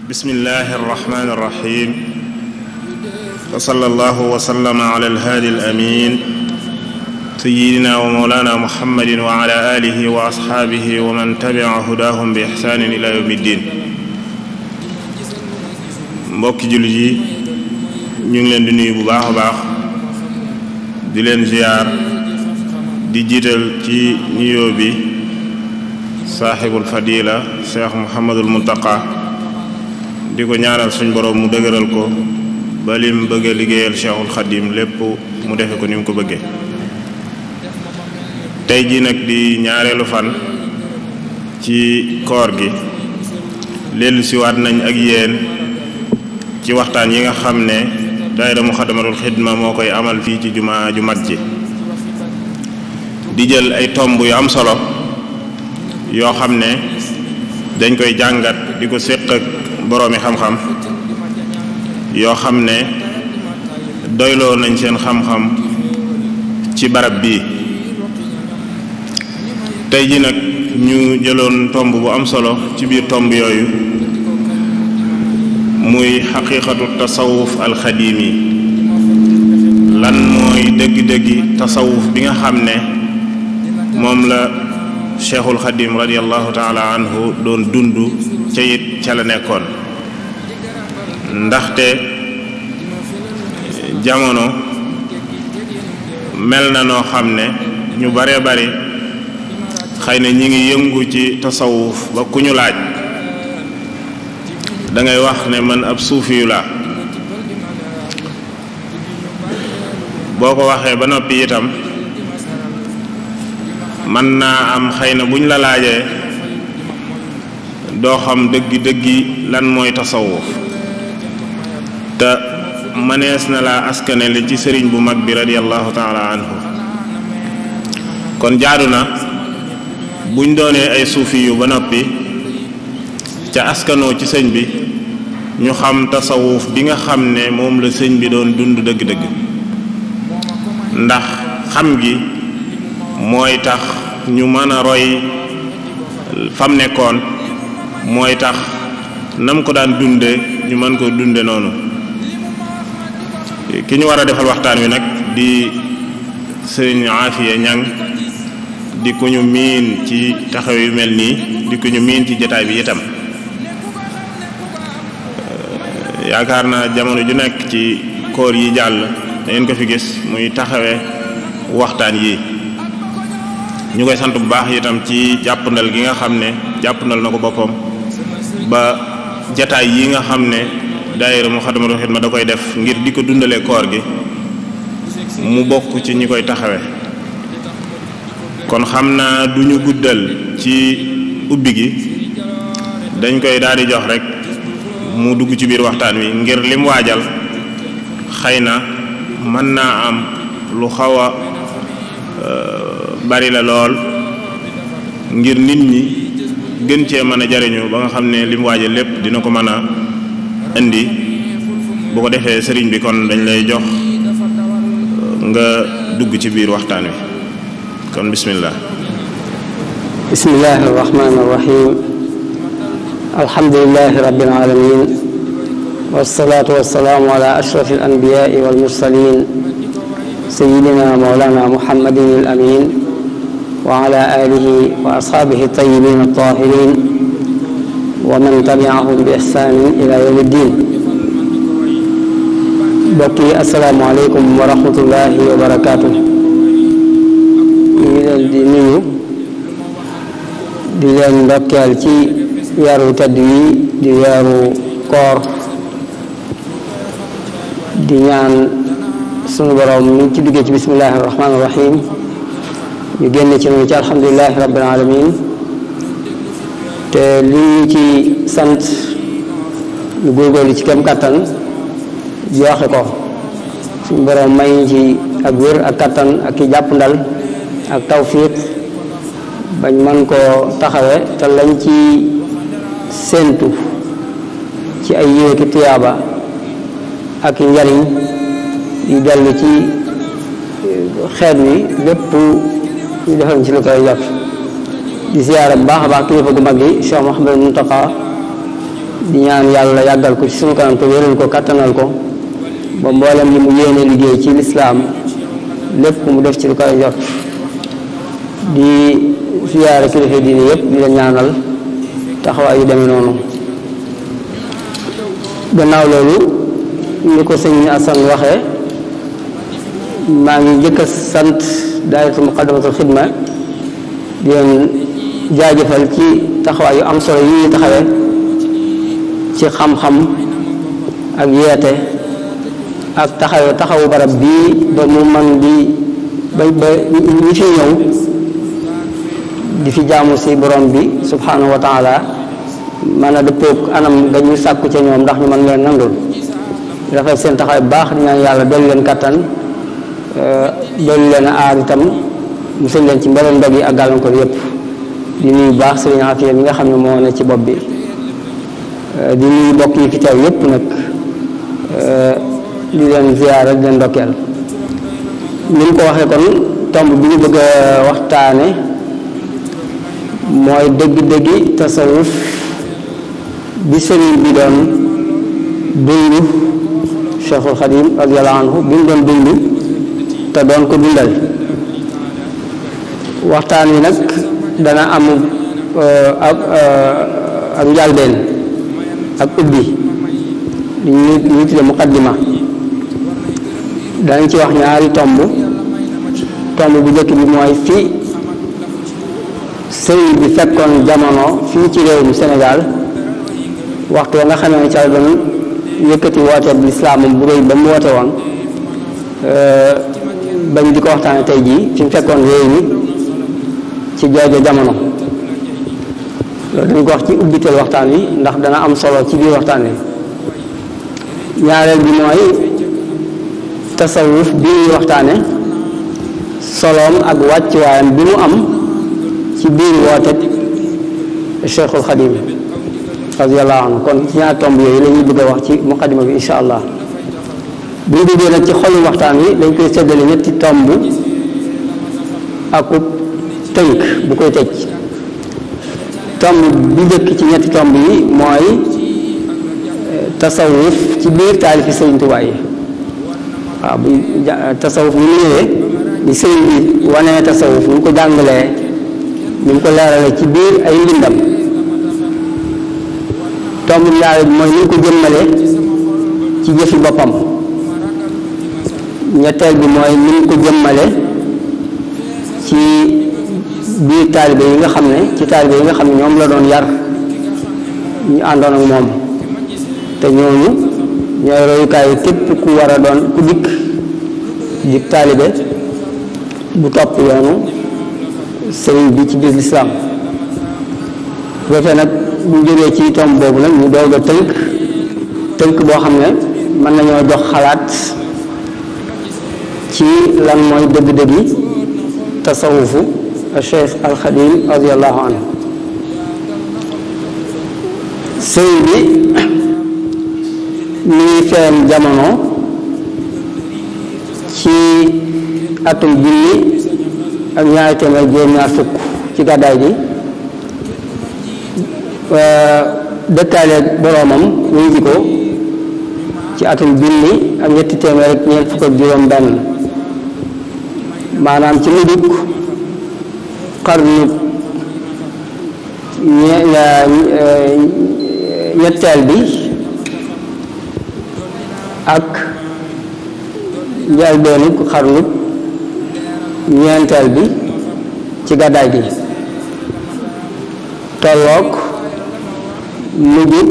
bismillahi arrahmani irrahim wa sallallahu wa sallama ala alhaadi alamin sayyidina wa mawlana muhammadin wa ala alihi wa ashaabihi wa man tabi'a hudaahum bi ihsaanin ila yawmi ddin. mbokki jullit yi ñu ngi leen di nuyu bu baax a baax di leen ziyaar di jiital ci nuyoo bi saaxibul fadila cheikh muhammadul muntaqa di ko ñaanal suñ boroom mu dëgëral ko ba lim bëgg a liggéeyal cheikhul xadim lépp mu defe ko ni mu ko bëggee. tey jii nag di ñaareelu fan ci koor gi dellu siwaat nañ ak yéen ci waxtaan yi nga xam ne daayira muxaddamatul xidma moo koy amal fii ci jumaa ju mag ji di jël ay tomb yu am solo yoo xam ne dañ koy jàngat di ko séq ak boroomi xam-xam yoo xam ne doyloo nañ seen xam-xam ci barab bii. tey ji nag ñu jëloon tomb bu am solo ci biir tomb yooyu muy xaqiqatu tasawuf alxadimi. lan mooy dëgg-dëggi tasawuf bi nga xam ne moom la cheikhul xadim radiallahu taala anhu doon dund ca it ca la nekkoon. ndaxte jamono mel na noo xam ne ñu baree bari xëy na ñi ngi yëngu ci tasawuf ba ku ñu laaj da ngay wax ne man ab suufiyu la. boo ko waxee ba noppi itam mën naa am xëy na buñ la laajee doo xam dëggi lan mooy tasawuf te mënees na laa askane li ci sëriñ bu mag bi radiyallahu taala anhu. kon jaadu na buñ doonee ay suufi yu ba noppi ca askanoo ci sëñ bi ñu xam tasawuf bi nga xam ne moom la sëñ bi doon dund dëgg-dëgg. ndax xam gi mooy tax ñu mën a roy fam nekkoon, mooy tax nam ko daan dunde ñu mën koo dunde noonu. ki ñu war a defal waxtaan wi nag di sëriñ Aafiya Ñang di ko ñu miin ci taxaw yu mel nii, di ko ñu miin ci jataay bi itam. yaakaar naa jamono ju nekk ci koor yi jàll da ngeen ko fi gis muy taxawee waxtaan yi. ñu koy sant bu baax itam ci jàppandal gi nga xam ne jàppandal na ko boppam ba jataay yi nga xam ne daayira Muxaddamatul Xidma da koy def ngir di ko dundalee koor gi mu bokk ci ñi koy taxawe. kon xam naa du ñu guddal ci ubbi gi, dañ koy daal di jox rek mu dugg ci biir waxtaan wi ngir lim waajal xëy na mën naa am lu xaw a bari la lool ngir nit ñi gën cee mën a jariñu ba nga xam ne lim waajal lépp dina ko mën a indi. bu ko defee sëriñ bi kon dañ lay jox nga dugg ci biir waxtaan wi kon bismillah. bismillahi arrahmani arrahim. alhamdulillahi rabbil alamin wassalatu wassalamu ala ashrafil anbiya'i wal mursalin sayyidina mawlana muhammadin al amin wa ala alihi wa ashabihi at-tayyibin at-tahirin wa man tabi'ahum bi ihsanin ila yawmi ddin. mbokk yi assalaamu aleykum wa rahmatullahi wa barakaatuh. ñu ngi leen di nuyu di leen ndokkeel ci weeru tedd wi di weeru koor, di ñaan sunu borom ñu ci duggee ci bismillahi rahmaani rahim ñu génne ci noonu ci alhamdulilahi rabbil alamin. te li ñu ci sant ñu góorgóorlu ci kem kattan joxe ko, suñu borom may ñu ci ak wér ak kattan ak ki jàppandal ak tawfiq bañ mën koo taxawe te lañ ci séentu ci ay yiw ki tuyaaba ak njariñ yu dellu ci xeet wi lépp ñu defal ci lu koy jot. di ziyaara bu baax a baax kilifa gu mag gi Cheikh Mouhamadou Mountakha di ñaan yàlla yàggal ko ci sunu kanam te wéral ko kattanal ko ba mboolem li mu yéene liggéey ci lislaam lépp mu def ci lu koy jot di siyaare kilifa diine yépp di la ñaanal taxawaay yu demee noonu. gannaaw loolu ni ko sëñ Assane waxee maa ngi njëkk a sant daayiratu muqaddamatul xidma di leen jaajëfal ci taxawaay yu am solo yi ñuy taxawee ci xam-xam ak yeete ak taxawu barab bii ba mu man di ba ñi fi ñëw di fi jaamu si borom bi subhanahu wa taala mën a dëppoog anam nga ñu sàkku ca ñoom ndax ñu mën leen nangul rafet seen taxawaay bu baax di ñaan yàlla dolli leen kattan dolli leen a aar itam musal leen ci mbeleen ndog yi ak gàllankoor yépp di nuyu baax sëriñ Afiya mi nga xam ne moo ne ci bopp bi di nuyu mbokk yi fi teew yépp nag di leen ziyaara di leen ndokkeel ni mu ko waxee kon tomb bi ñu bëgg a waxtaane mooy dëgg-dëggi tasawuf bi sëriñ bi doon dund Cheikhul Khadim radiyallahu anhu bi mu doon dund te doon ko dundal waxtaan wi nag dana am ak njàlbeen ak ubbi ñu tudde muqaddima danañ ci wax ñaari tomb bu njëkk bi mooy fii sëriñ bi fekkoon jamono fii ci réewum Sénégal waxtu wa nga xamee ne ca doon yëkkati woote bi lislaamam bu rëy ba mu woote woon bañ di ko waxtaane tey jii fi mu fekkoon réew mi ci joojo jamono loolu dañ ko wax ci ubbiteel waxtaan wi ndax dana am solo ci biir waxtaan wi ñaareel bi mooy tasawuf bi ñuy waxtaane soloom ak wàccuwaayam bi mu am ci biir woote Cheikhul Khadim radiyallahu anhu kon ci ñaar tomb yooyu la ñuy bëgg a wax ci muqaddima bi insha allah bu ñu duggee nag ci xolu waxtaan wi dañ koy séddale ñetti tomb akub tënk bu koy tëj tomb bi njëkk ci ñetti tomb yi mooy tasawuf ci biir taalifi Sëriñ Tuubaa yi waaw bu tasawuf ni mu ñëwee ni sëriñ bi wanee tasawuf ni mu ko jàngalee ni mu ko leerale ci biir ay mbindam tomb ñaareel bi mooy ni mu ko jëmmale ci jëfi boppam ñetteel bi mooy ni mu ko jëmmale ci biir taalibe yi nga xam ne ñoom la doon yar ñu àndoon ak moom te ñooñu ñooy royukaayu képp ku war a doon ku dikk di taalibe bu topp yoonu sëriñ bi ci biir lislaam bu defee nag bu jógee ci tomb boobu nag ñu doog a tënk boo xam ne mën nañoo jox xalaat ci lan mooy dëgg-dëggi tasawufu Cheikh Al Khadim radiyallahu anhu sëriñ bi mi ngi feeñ jamono ci atum junni ak ñaari téeméer juróom-ñaar fukk ci gàddaay gi dëkkaale boroomam wuy ji ko ci atum junni ak ñetti téeméer ak ñeent fukk ak juróom benn maanaam ci mujjug xarnu ñetteel bi ak njëlbeenu xarnu ñeenteel bi ci gàddaay gi tolloog mujjug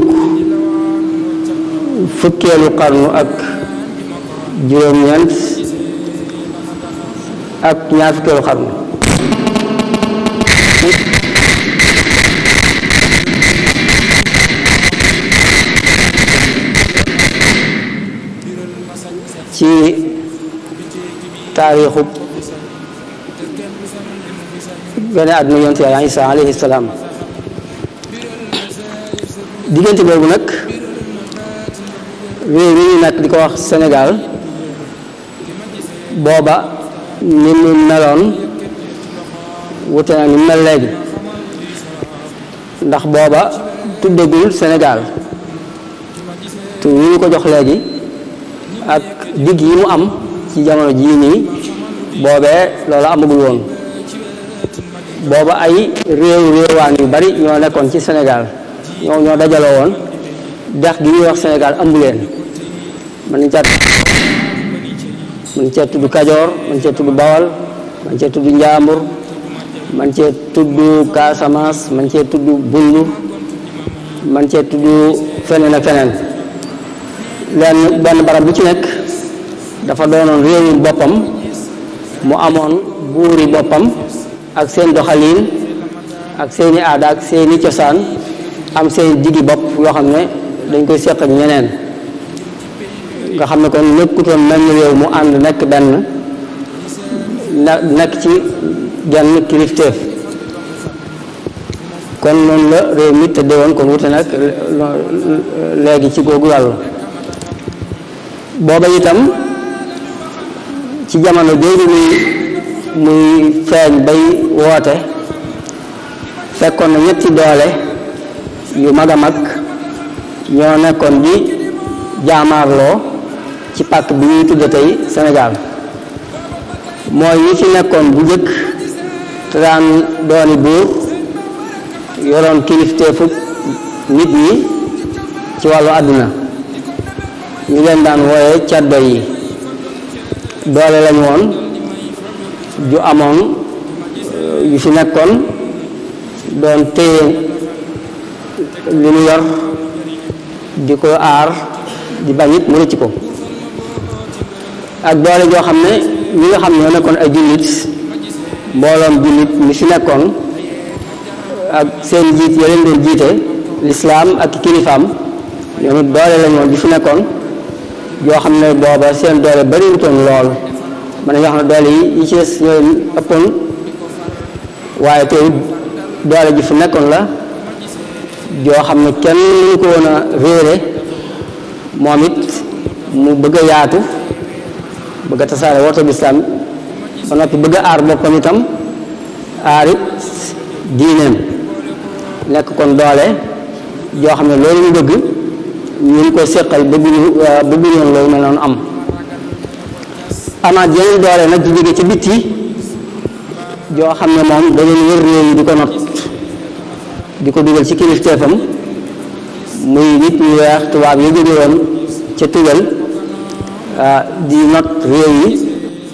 fukkeelu xarnu ak juróom-ñeent ak ñaar fukkeelu xarnu ci taarixu gane àdduna yonent Yàlla Isa alayhi salaam diggante boobu nag réew mi ñu nekk di ko wax Sénégal booba ni mu meloon wute na ni mu mel léegi ndax booba tuddagul Sénégal tur yi ñu ko jox léegi ak digg yi mu am ci jamono jii nii boobee loolu amagul woon. booba ay réewaan yu bari ñoo nekkoon ci Sénégal ñoo dajaloo woon dex gi ñuy wax Sénégal ëmb leen mën cee tudd Kajoor mën cee tudd Bawal mën cee tudd Njaambur mën cee tudd Casamance mën cee tudd Bundu mën cee tudd feneen ak feneen benn barab bu ci nekk dafa doonoon réewum boppam mu amoon buuri boppam ak seen doxalin ak seeni aada ak seeni cosaan am seen diggi bopp yoo xam ne dañ koy seq ak ñeneen nga xam ne kon nekkutoon mel ni réew mu ànd nekk benn nekk ci genn kilifteef kon noonu la réew mi tëddee woon kon wute nag léegi ci googu wàll booba itam ci jamono jooju muy feeñ bay woote fekkoon na ñetti doole yu mag a mag ñoo nekkoon di jaamaarloo ci pàkk bi ñuy tudde tey Sénégal mooy ñi fi nekkoon bu njëkk te daan dooni buur yoroon kilifteefu nit ñi ci wàllu àdduna ñu leen daan wooye caddo yi doole lañu woon ju amoon yu fi nekkoon doon téye li ñu yor di ko aar di bañ it mu rëcc ko ak doole joo xam ne ñi nga xam ne ñoo nekkoon ay jullit mbooloom jullit mi fi nekkoon ak seen jiit ya leen doon jiite lislaam ak kilifaam ñoom it doole la ñoon di fi nekkoon yoo xam ne booba seen doole bariwutoon lool mën nañoo xam ne doole yi ci des ñoo ëppoon waaye tey doole ji fi nekkoon la joo xam ne kenn mënu ko woon a réere moom it mu bëgg a yaatu bëgg a tasaare woote lislaam ba noppi bëgg a aar boppam itam aar it diineem nekk kon doole joo xam ne loolu ñu bëgg ñu ngi koy seqal bëgguñoon loolu mel noonu am amaat yeneen doole nag di jóge ci bitti joo xam ne moom da leen wër réew yi di ko not di ko dugal ci kilifteefam muy nit ñu weex tubaab yi jóge woon ca tugal di not réew yi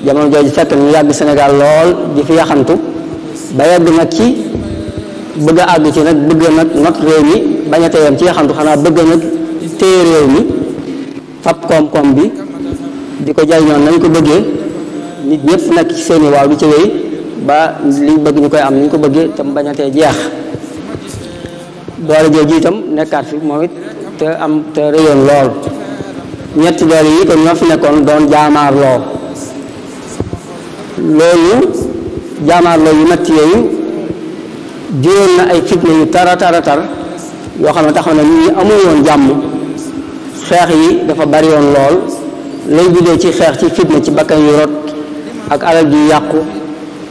jamono jooju fekk ñu yàgg Sénégal lool di fi yaxantu ba yàgg nag ci bëgg a àgg ci nag bëgg nag not réew mi bañ a teyam ci yaxantu xanaa bëgg nag téye réew mi fab koom-koom bi di ko jariñoon nañ ko bëggee nit ñëpp nekk ci seeni waaw di ci wéy ba liñ bëgg ñu koy am niñ ko bëggee te mu bañ a tee jeex doole jooju itam nekkaat fi moom it te rëyoon lool ñetti doole yi kon ñoo fi nekkoon doon jaamaarloo loolu jaamaarloo yu metti yooyu juróon na ay fitna yu tar yoo xam ne taxaw na nit ñi amul woon jàmm xeex yi dafa bari woon lool lay juddoo ci xeex ci fitna ci bakkan yu rot ak alal ju yàqu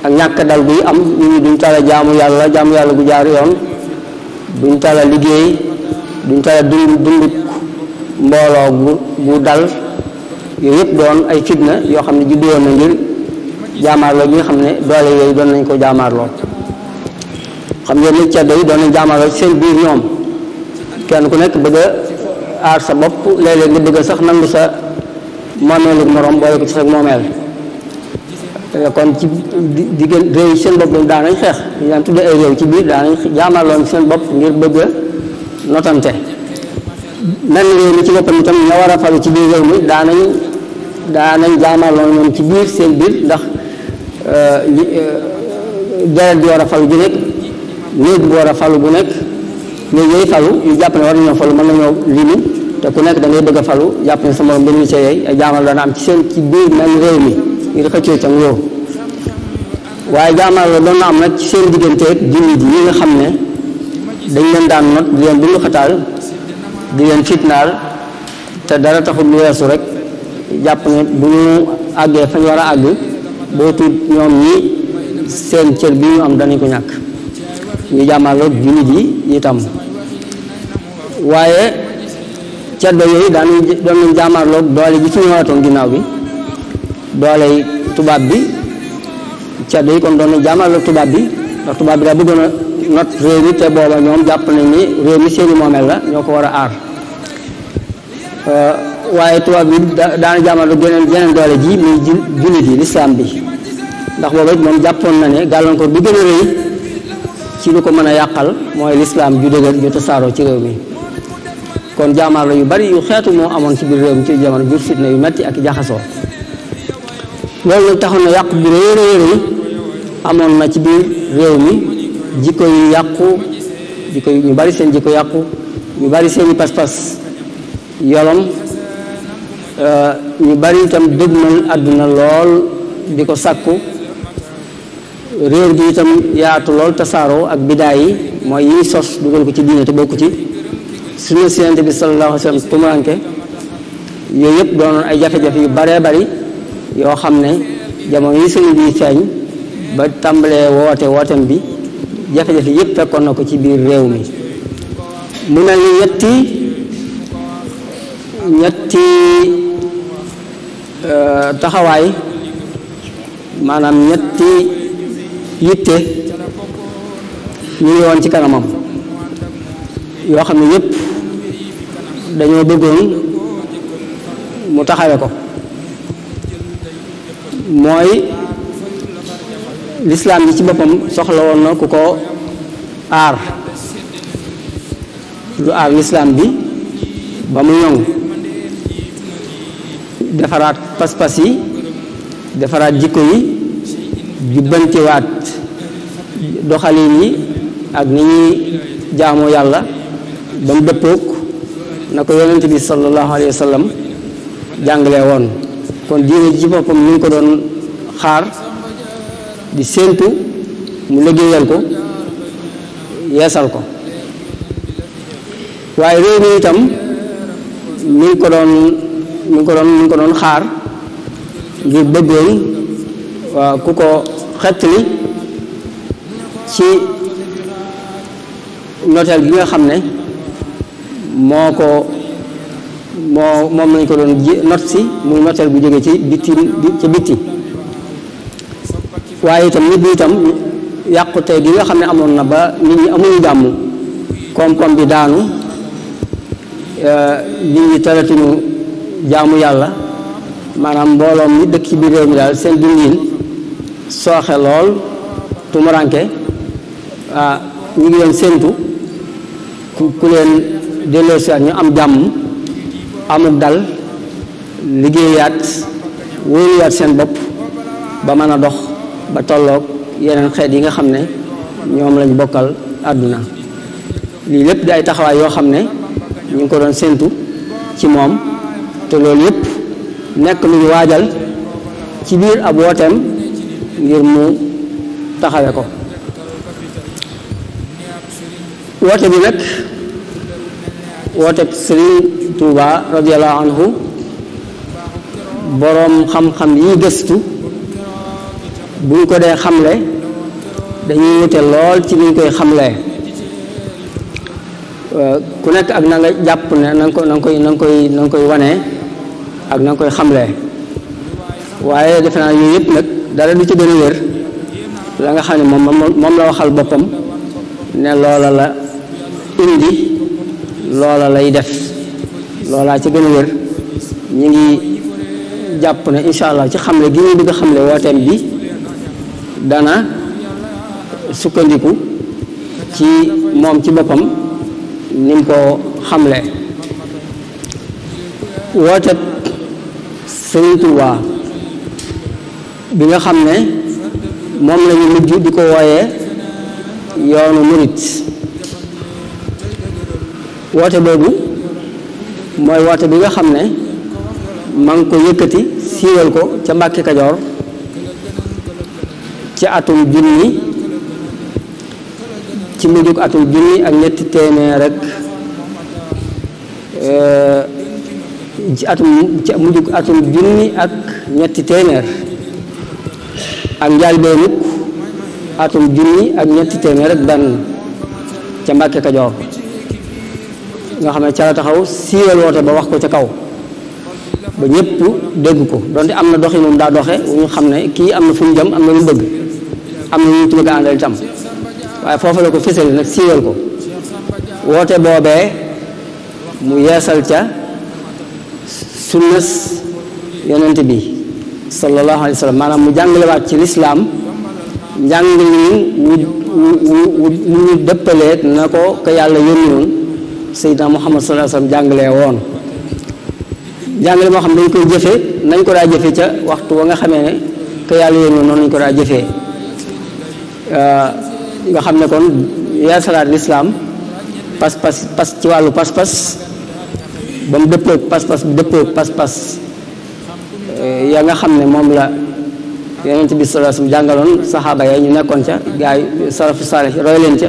ak ñàkk dal buy am nit ñi duñ tala jaamu yàlla gu jaar yoon duñ tala liggéey duñ tala dund mbooloo gu dal yooyu yëpp doon ay fitna yoo xam ne juddu woon na ngir jaamaarloo bi nga xam ne doole yooyu doon nañ ko jaamaarloo xam ngeen ni ceddo yi doon nañ jaamaarloo ci seen biir ñoom kenn ku nekk bëgg a aar sa bopp léeg-léeg nga bëgg sax nangu sa moomeelu morom boole ko ci sa moomeel kon ci diggante réew yi seen bopp moom daan nañ xeex ñu daan tudde ay réew ci biir daan nañ jaamaarloo seen bopp ngir bëgg a notante mel réew mi ci boppam itam ña war a falu ci biir réew mi daa nañ jaamaarloo ñoom ci biir seen biir ndax deret bi war a falu ju nekk néeg bu war a falu bu nekk néeg yooyu falu ñu jàpp ne war nañoo falu mën nañoo limu te ku nekk da ngay bëgg a falu jàpp ne sa morom benn ci yooyu ay jaamaarloo dana am ci biir mel réew mi ngir xëccoo ca ngóor waaye jaamaarloo doon na am nag ci seen digganteeg jullit yi nga xam ne dañ leen daan not di leen bundu xataal di leen fitnaal te dara taxul lu weesu rek jàpp ne bu ñu àggee fañ war a àgg boo tuut ñoom ñi seen cër bi ñu am danañ ko ñàkk ñu jàmmaarloo jullit yi itam waaye ceddo yooyu doon nañ jaamaarloog doole ji fi ñëwaatoon ginnaaw bi doole tubaab bi ceddo yi kon doon nañ jaamaarloog tubaab bi ndax tubaab bi daa bëggoon a not réew mi te booba ñoom jàpp nañ ni réew mi seeni moomeel la ñoo ko war a aar waaye tubaab bi daana jaamaarloog geneen doole ji muy jullit yi lislaam bi ndax booba it moom jàppoon na ne gàllankoor bi gën a rëy ci lu ko mën a yàqal mooy lislaam ju dëgër ju tasaaroo ci réew mi kon jaamaar la yu bari yu xeetu moo amoon ci biir réew mi ci jamono jur fitna yu metti ak jaxasoo loolu nag taxoon na yàqu bi rëy rëy amoon na ci biir réew mi jikko yu yàqu jikko yu ñu bari seen jikko yàqu ñu bari seeni pas-pas yolom ñu bari itam dëgmal àdduna lool di ko sàkku réer gi itam yaatu lool tasaaroo ak bidaa yi mooy yi sos dugal ko ci diine te bokku ci sunna si Yonent bi sallallahu alayhi wa sallam tumuranke yooyu yëpp doonoon ay jafe-jafe yu baree bari yoo xam ne jamono yi sëñ bi feeñ ba tàmbalee wooteem bi jafe-jafe yëpp fekkoon na ko ci biir réew mi mu mel ni ñetti taxawaay maanaam ñetti yitte ñu ngi woon ci kanamam yoo xam ne yëpp dañoo bëggoon mu taxawe ko mooy lislaam bi ci boppam soxla woon na ku ko aar lu aar lislaam bi ba mu ñoŋ defaraat pas-pas yi defaraat jikko yi jubbantiwaat doxalin yi ak ni ñuy jaamoo yàlla ba mu dëppook na ko yonent bi sallallahu alayhi wa sallam jàngale woon kon diine ji boppam ñu ngi ko doon xaar di séentu mu liggéeyal ko yeesal ko waaye réew mi itam mi ngi ko doon xaar ngir bëggoon ku ko xettali ci noteel bi nga xam ne moom lañ ko doon not si muy noteel bu jógee ci bitti waaye itam nit ñi itam yàqute gi nga xam ne amoon na ba nit ñi amuñu jàmm koom-koom bi daanu nit ñi talatuñu jaamu yàlla maanaam mbooloom mi dëkk ci biir réew mi daal seen dundin sooxe lool tumuranke ñu ngi leen séentu ku leen delloosiwaat ñu am jàmm amuk dal liggéeyaat wóoruwaat seen bopp ba mën a dox ba tolloog yeneen xeet yi nga xam ne ñoom lañ bokkal àdduna lii lépp di ay taxawaay yoo xam ne ñu ngi ko doon séentu ci moom te loolu yépp nekk lu ñu waajal ci biir ab wooteem ngir mu taxawe ko woote bi nag woote Sëriñ Tuuba radiyallahu anhu boroom xam-xam yi gëstu buñ ko dee xamle dañuy wute lool ci buñ koy xamlee ku nekk ak na nga jàpp ne na nga koy wanee ak na nga koy xamlee waaye defe naa yooyu yëpp nag dara du ci gën a wér la nga xam ne moom la waxal boppam ne loola la indi loola lay def loolaa ci gën a wér ñu ngi jàpp ne incha allah ci xamle gi ñu bëgg a xamle wooteem bi dana sukkandiku ci moom ci boppam ni mu ko xamle wooteeb Sëriñ Tuubaa bi nga xam ne moom lañu mujj di ko wooyee yoonu murit woote boobu mooy woote bi nga xam ne ma ngi ko yëkkati siiwal ko ca Mbàkke Kajoor ci atum junni ci mujjug atum junni ak ñetti téeméer rek ci mujjug atum junni ak ñetti téeméer ak njaalbeenug atum junni ak ñetti téeméer rek benn ca Mbàkke Kajoor nga xam ne ca la taxaw siiwal woote ba wax ko ca kaw ba ñëpp dégg ko donte am na doxi moom daa doxe ñu xam ne kii am na fu mu jëm am na lu bëgg am na ñu ci bëgg a àndal itam waaye foofu la ko fësal nag siiwal ko woote boobee mu yeesal ca sunnas yonent bi sallallahu alayhi wa sallam maanaam mu jàngalewaat ci lislaam njàngale wu ñu dëppaleet na ko yàlla yónni woon Seydina Muhammad sallallahu alayhi wa sallam jàngalee woon jàngale moo xam dañ koy jëfe nañ ko daa jëfe ca waxtu wa nga xamee ne que yàlla yónni woon noonu lañ ko daa jëfee nga xam ne kon yeesalaat lislaam pas ci wàllu pas-pas ba mu dëppoog pas-pas ya nga xam ne moom la yonent bi sallallahu alayhi wasallam jàngaloon saxaaba ya ñu nekkoon ca gaa yi salafu saalih roy leen ca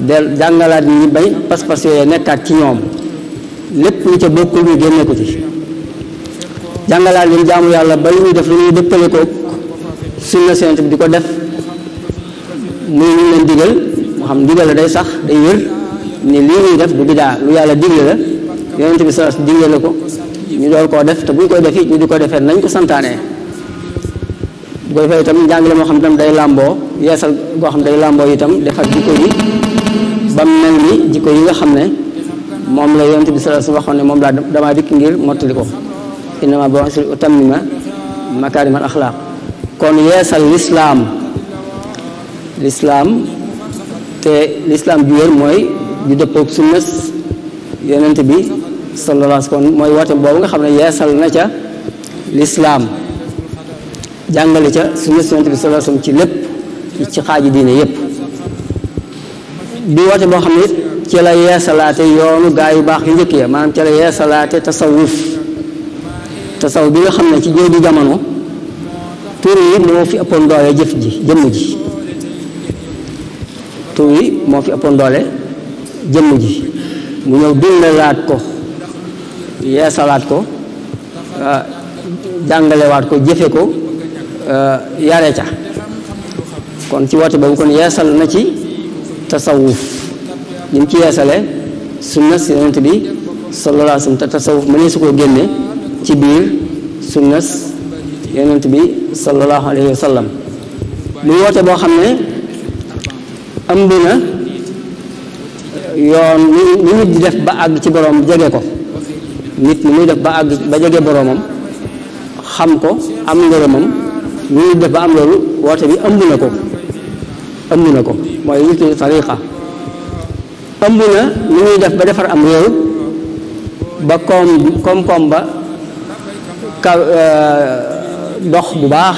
del jàngalaat ñi bañ pas-pas yooyu nekkaat ci ñoom lépp lu ca bokkul ñu génne ko ci jàngalaat leen jaamu yàlla ba lu ñuy def lu ñuy dëppale ko sunna yonent bi di ko def muy ñu leen digal moo xam digal la day sax day wér ni lii ñuy def du bidaa lu yàlla digle la yonent bi sallallahu alayhi wasallam digle la ko ñu dool koo def te bu ñu koy def it ñu di ko defee nañ ko santaanee bu ko defee itam njàngale moo xam itam day làmboo yeesal goo xam day làmboo itam defar jikko yi ba mel ni jikko yi nga xam ne moom la yonent bi sallallahu alayhi wasallam waxoon ne moom laa damaa dikk ngir mottali ko innama bu'ithtu li utammima makaarimal axlaaq kon yeesal lislaam te lislaam ju wér mooy ju dëppoog sunnas yonent bi sallallahu alayhi wasallam mooy woote boobu nga xam ne yeesal na ca lislaam jàngale ca sunnas yonent bi sallallahu alayhi wasallam ci lépp ci xaaji diine yépp di woote boo xam ne ci la yeesalaate yoonu gaa yu baax yu njëkk ya maanaam ci la yeesalaate tasawuf bi nga xam ne ci jooju jamono tur yi moo fi ëppoon doole jëmm ji tur yi moo fi ëppoon doole jëmm ji mu ñëw dundalaat ko yeesalaat ko jàngalewaat ko jëfe ko yare ca kon ci woote boobu kon yeesal na ci tasawuf ni mu ci yeesale sunna si yonent bi sallallahu alayhi wa sallam te tasawuf mënee su ko génne ci biir sunna yonent bi sallallahu alayhi wa sallam muy woote boo xam ne ëmb na yoon ni nit di def ba àgg ci boroom jege ko nit ni muy def ba àgg ba jege boroomam xam ko am ngërëmam ni nit def ba am loolu woote bi ëmb na ko mooy li tudd tariqa ëmb na ni muy def ba defar am réew ba koom-koom ba dox bu baax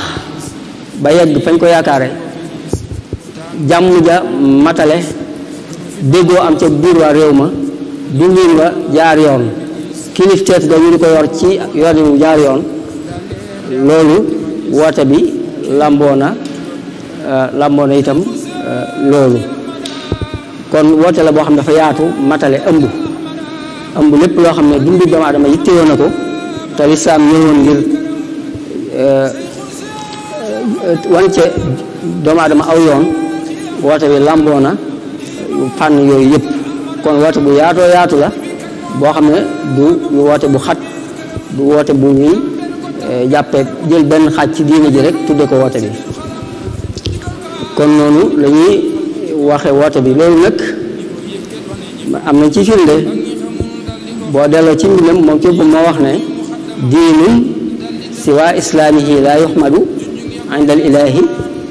ba yegg fañ ko yaakaare jàmm ja matale déggoo am ca biir waa réew ma dundin wa jaar yoon kilifteef ga ñu di ko yor ci yoon wu jaar yoon loolu woote bi lamboo na itam loolu kon woote la boo xam ne dafa yaatu matale ëmb lépp loo xam ne dundu doomu aadama yittewoo na ko te lislaam ñëwoon ngir wance doomu aadama aw yoon woote bi lamboo na fànn yooyu yëpp kon woote bu yaatu la boo xam ne du woote bu xat du woote bu ñuy jàppee jël benn xaaj ci diine ji rek tudde ko woote bi kon noonu la ñuy waxe woote bi loolu nag am na ci firnde boo delloo ci mbindam moom ci moo wax ne diinun siwa islaamihi la yuhmadu inda al ilahi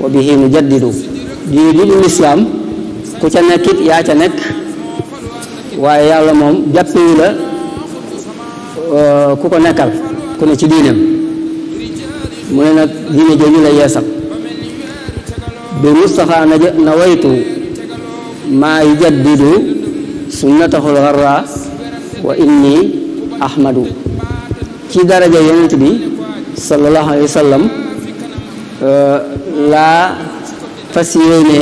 wa bihi nujaddidu diine ji dul islaam ku ca nekkit yaa ca nekk waaye yàlla moom jàppewu la ku ko nekkal ku ne ci diineem mu ne nag diine jooju la yeesal bi Mustafa nawaytu maa yujaddidu sunnatahul gharra wa inni ahmadu ci daraja yonent bi sallallahu alayhi wa sallam laa fas yéene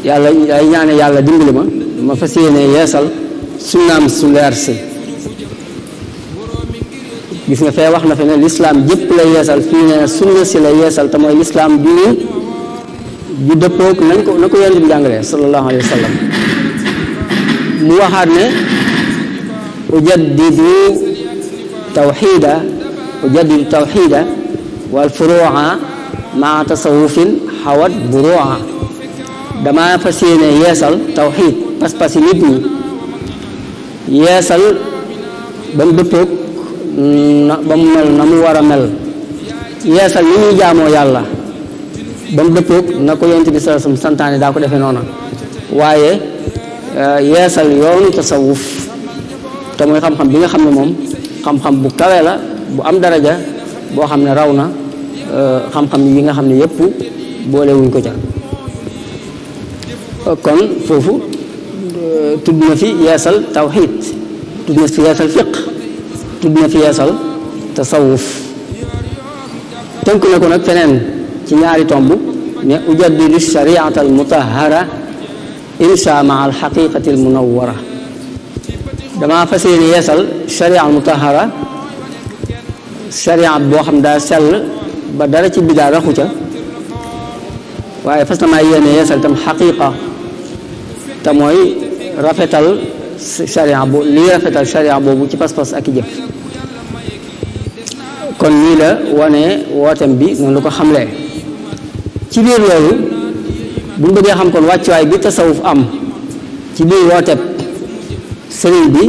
yàlla ay ñaane yàlla dimbali ma fas yéene yeesal sunnaam su leer si gis nga fee wax na fi ne lislaam jëpp la yeesal fii ne sunna si la yeesal te mooy lislaam bi ñu ju dëppoog na ko yonent bi jàngalee sallallahu alayhi wa sallam mu waxaat ne ujaddidu tawxida wal furuuca maa tasawufin xawat buruuca dama fas yéene yeesal tawxid pas-pas yi nit ñi yeesal ba mu dëppoog ba mu mel na mu war a mel yeesal ni ñuy jaamoo yàlla ba mu dëppoog na ko yonent bi sallallahu alayhi wasallam santaane daa ko defee noona waaye yeesal yoonu tasawuf te mooy xam-xam bi nga xam ne moom xam-xam bu kawe la bu am daraja boo xam ne raw na xam-xam yi nga xam ne yépp boolewuñ ko ca kon foofu tudd na fi yeesal tawxid tudd na fi yeesal fiq tudd na fi yeesal tasawuf tënk na ko nag feneen ci ñaari tomb ne ujaddidu shariata al mutahara insha maa al xaqiqati al munawwara dama fas yéene yeesal sharia al mutahara sharia boo xam daa sell ba dara ci bidaa raxu ca waaye fas na maa yéene yeesal tam xaqiqa te mooy rafetal sharia boobu lii rafetal sharia boobu ci pas-pas ak i jëf kon nii la wane wootem bi noonu la ko xamlee ci biir loolu bu ñu bëggee xam kon wàccuwaay bi tasawuf am ci biir wooteb sëriñ bi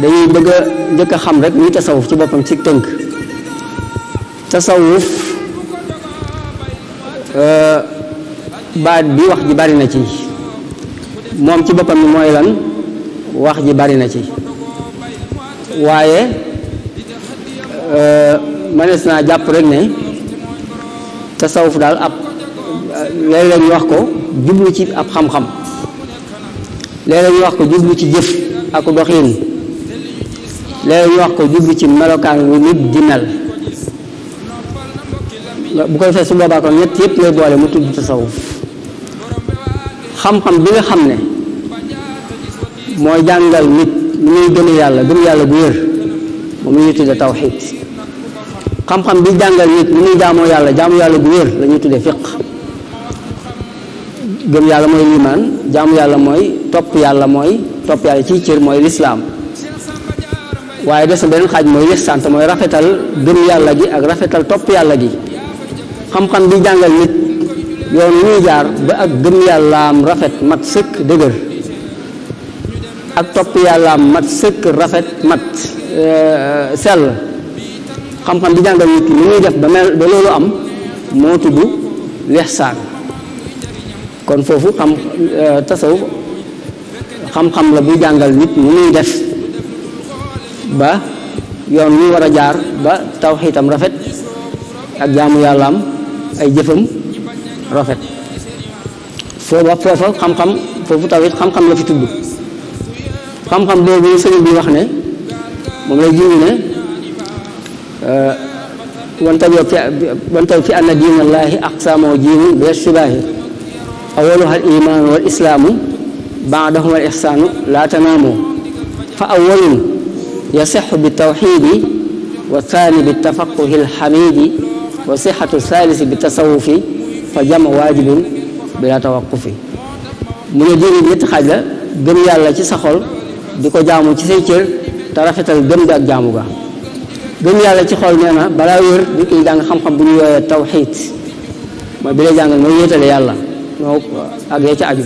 dañuy bëgg a njëkk a xam rek luy tasawuf ci boppam ci tënk tasawuf baat bi wax ji bari na ci moom ci boppam ni mooy lan wax ji bari na ci waaye mënees naa jàpp rek ne tasawuf daal ab léeg-léeg ñu wax ko jublu ci ab xam-xam léeg-léeg ñu wax ko jublu ci jëf ak doxiin léeg-léeg ñu wax ko jublu ci melokaan wu nit di mel bu koy fee su boobaa kon ñett yépp lay boole mu tudd tasawuf xam-xam bi nga xam ne mooy jàngal nit lu muy gëm yàlla bu wér moom la ñuy tudde tawxid xam-xam bi jàngal nit lu muy jaamoo yàlla bu wér la ñuy tudde fiq gëm yàlla mooy limaan jaamu yàlla mooy topp yàlla ciy cër mooy lislaam waaye des na beneen xaaj mooy lihsaan te mooy rafetal gëm yàlla gi ak rafetal topp yàlla gi xam-xam bi jàngal nit yoon ñuy jaar ba ak gëm yàllaam rafet mat sëkk dëgër ak topp yàllaam mat sëkk rafet mat sell xam-xam bi jàngal nit lu ñuy def ba loolu am moo tudd lihsaan kon foofu tasawuf xam-xam la buy jàngal nit ñu muy def ba yoon wi war a jaar ba tawxiitam rafet ak jaamu yàllaam ay jëfam rafet foofa xam-xam foofu tawit xam-xam la fi tudd xam-xam boobu sëriñ bi wax ne moom lay jiwu ne wantaw fi anna diinallaahi aqsaamoo jiimu bi shibaahi awaluha al imaanu wal islaamu baadahuma al ihsaanu laa tanaamu fa awalun yasixu bi tawxiidi wa thani bi tafaquhi al xamiidi wa sixatu thalisi bi tasawufi fa jama waajibun bila tawaqufi mu ne diine bi ñetti xaaj la gëm yàlla ci sa xol di ko jaamu ci say cër te rafetal gëm gi ak jaamu ga gëm yàlla ci xol nee na balaa wér di koy jàng xam-xam bu ñu yooyee tawxiid mooy bi lay jàngal mooy yéetale yàlla ñoo ak yee ca aju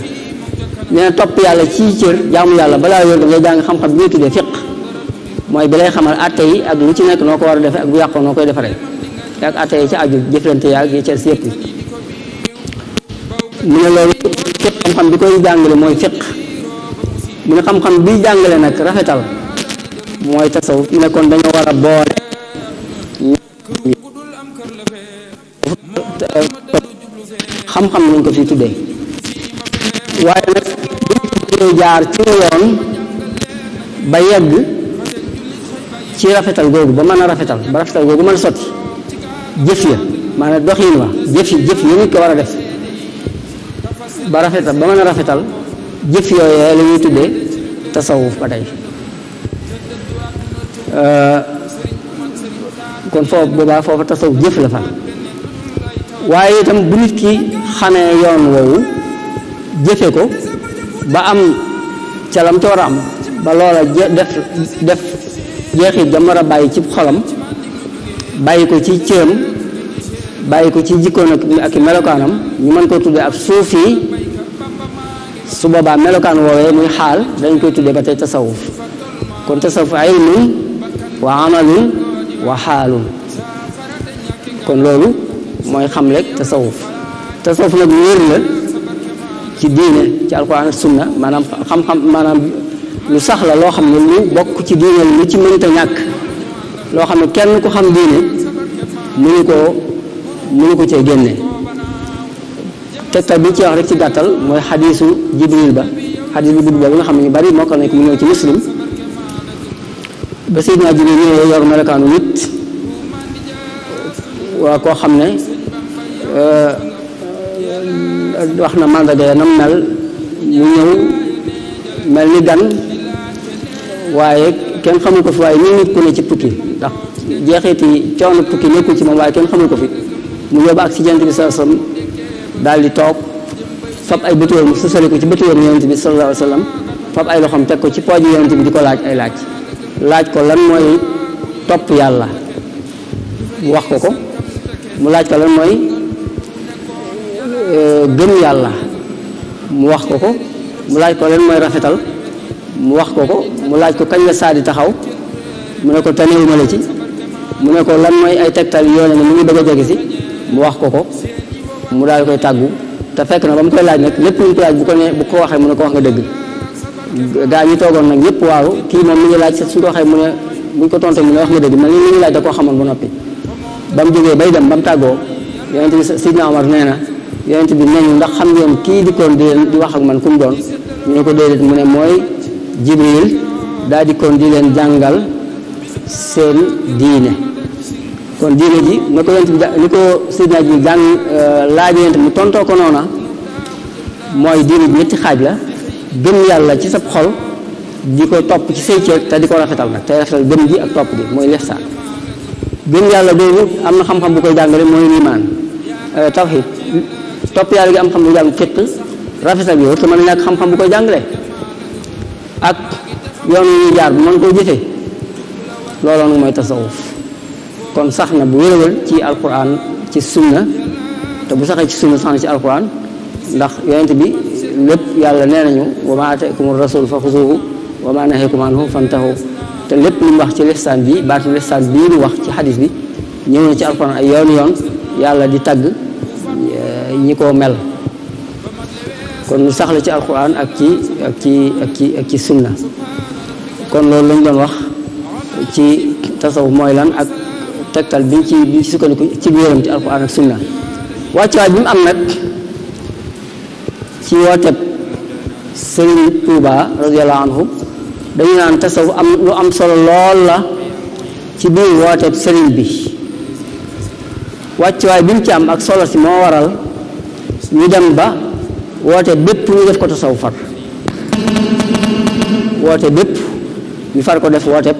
nee na topp yàlla ci cër jaamu yàlla balaa wér da ngay jàng xam-xam bi ñuy tuddee fiq mooy bi lay xamal atte yi ak lu ci nekk noo ko war a defee ak bu yàqoo noo koy defaree ak atte yi ca aju jëflante yaag yi ca si yëpp mu ne loolu képp xam-xam bi koy jàngale mooy fiq mu ne xam-xam bi jàngale nag rafetal mooy tasawuf mu ne kon dañoo war a boole xam-xam lañ ko fi tuddee waaye nag bu jaar ci yoon ba yegg ci rafetal googu ba mën a rafetal ba rafetal googu mën a sotti jëf ya maanaam doxiin wa jëf yi nit ko war a def ba rafetal ba mën a rafetal jëf yooyee la ñuy tuddee tasawuf ba tey kon foofu boobaa foofa tasawuf jëf la fa waaye itam bu nit ki xamee yoon woowu jëfe ko ba am ca lam ca war a am ba loola def jeexit jam war a bàyyi ci xolam bàyyi ko ci cëram bàyyi ko ci jikkoon ak melokaanam ñu mën koo tuddee ak suufi su boobaa melokaan woowee muy xaal dañ koy tuddee ba tey tasawuf kon tasawuf ilmun wa amalun wa xaalun kon loolu mooy xam rek tasawuf nag wér la ci diine ci alquran ak sunna maanaam xam-xam maanaam lu sax la loo xam ne lu bokk ci diine lu ci mënta ñàkk loo xam ne kenn ku xam diine mënu ko cee génne tegtal bi ci wax rek ci gàttal mooy xadiisu jibril ba xadiis bu gudd boobu nga xam ne ñu bari mokkal nañ ko mu ñëw ci muslim ba Seydina Jibril ñëwee yor melokaanu nit waa koo xam ne wax na màndarga nam mel mu ñëw mel ni gan waaye kenn xamul ko fi waaye ñu nit ku ne ci tukki ndax jeexiti coono tukki nekkul ci moom waaye kenn xamul ko fi mu yóbbu ak si Yonent bi sallallahu alayhi wa sallam daal di toog fab ay bëtuwam sësale ko ci bëtuwam Yonent bi sallallahu alayhi wa sallam fab ay loxoom teg ko ci pooju Yonent bi di ko laaj ay laaj ko lan mooy topp yàlla mu wax ko mu laaj ko lan mooy gëm yàlla mu wax ko mu laaj ko lan mooy rafetal mu wax ko mu laaj ko kañ la saa di taxaw mu ne ko tanewuma la ci mu ne ko lan mooy ay tegtal yoone ne mu ngi bëgg a jege si mu wax ko mu daal koy tàggu te fekk na ba mu koy laaj nag lépp lu ñu ko laaj bu ko waxee mu ne ko wax nga dëgg gaa ñi toogoon nag ñëpp waaru kii moom mi ngi laaj suñ ko waxee mu ne buñ ko tontee mu ne wax nga dëgg man li ñu laaj da koo xamoon ba noppi ba mu jógee bay dem ba mu tàggoo yonent bi Sidna Omar nee na yonent bi nee ñu ndax xam ngeen kii dikkoon di wax ak man ku mu doon ñu ne ko déedéet mu ne mooy Jibril daa dikkoon di leen jàngal seen diine kon diine ji na ko yonent bi ni ko Sidna ji jàng laaj yonent mu tontoo ko noona mooy diine bi ñetti xaaj la gëm yàlla ci sa xol di ko topp ci say cër te di ko rafetal nag tey rafetal gëm gi ak topp gi mooy lihsaan gëm yàlla boobu am na xam-xam bu koy jàngale mooy liimaan tawhid topp yàlla gi am xam bu jàng fiq rafetal bi te mën a ñàkk xam-xam bu koy jàngale ak yoon wi ñuy jaar bu mën koo jëfee looloo nag mooy tasawuf kon sax na bu wér-wér ci alquran ci sunna te bu saxee ci sunna sax na ci alquran ndax yonent bi lépp yàlla nee nañu wa ma ataakumu rasul fa xuzuhu wa ma nahakum anhu fantahu te lépp lu mu wax ci lihsaan bi baatu lihsaan bii lu wax ci xadis bi ñëw na ci alquran ay yoon yàlla di tagg ñi ko mel kon lu sax la ci alquran ak ci sunna kon loolu lañ doon wax ci tasawuf mooy lan ak tegtal biñ ci sukkandiku ci biiram ci alquran ak sunna wàccuwaay bi mu am nag ci wooteb Sëriñ Tuuba radiyallahu anhu dañu naan tasawuf am lu am solo lool la ci biir wooteb sëriñ bi wàccuwaay bi mu ci am ak solo si moo waral ñu dem ba woote bépp ñu def ko tasawuf far woote bépp ñu far ko def woote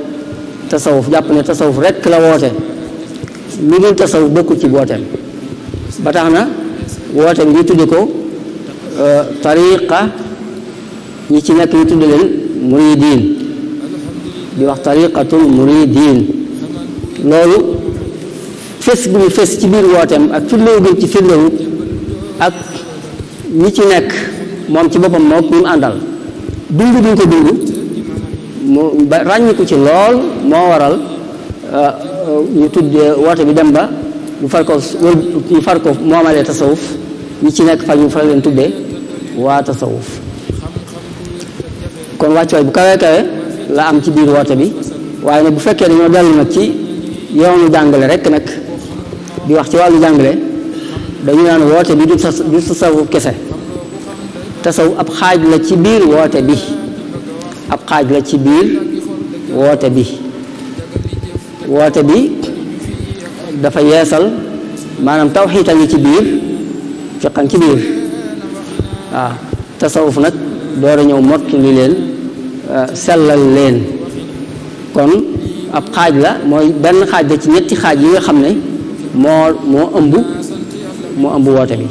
tasawuf jàpp ne tasawuf rekk la woote lu dul tasawuf bokkul ci wooteem ba tax na woote bi ñu tudde ko tariqa ñi ci nekk ñu tudde leen muridiin di wax tariqatul muridiin loolu fes gu mu fes ci biir wooteem ak firlewu gi ci firlewu ak ñi ci nekk moom ci boppam moo ñu àndal dund duñ ko dund mu ba ràññiku ci lool moo waral ñu tuddee woote bi dem ba ñu far ko moomalee tasawuf ñi ci nekk far ñu far leen tuddee waa tasawuf kon wàccuwaay bu kawee kawe la am ci biir woote bi waaye nag bu fekkee dañoo dellu nag ci yoonu jàngale rek nag di wax ci wàllu jàngale dañu naan woote bi du tasawuf kese tasawuf ab xaaj la ci biir woote bi ab xaaj la ci biir woote bi woote bi dafa yeesal maanaam tawxiid a ngi ci biir fiqan ci biir waaw tasawuf nag door a ñëw mottali leen sellal leen kon ab xaaj la mooy benn xaaj la ci ñetti xaaj yi nga xam ne moo ëmb woote bi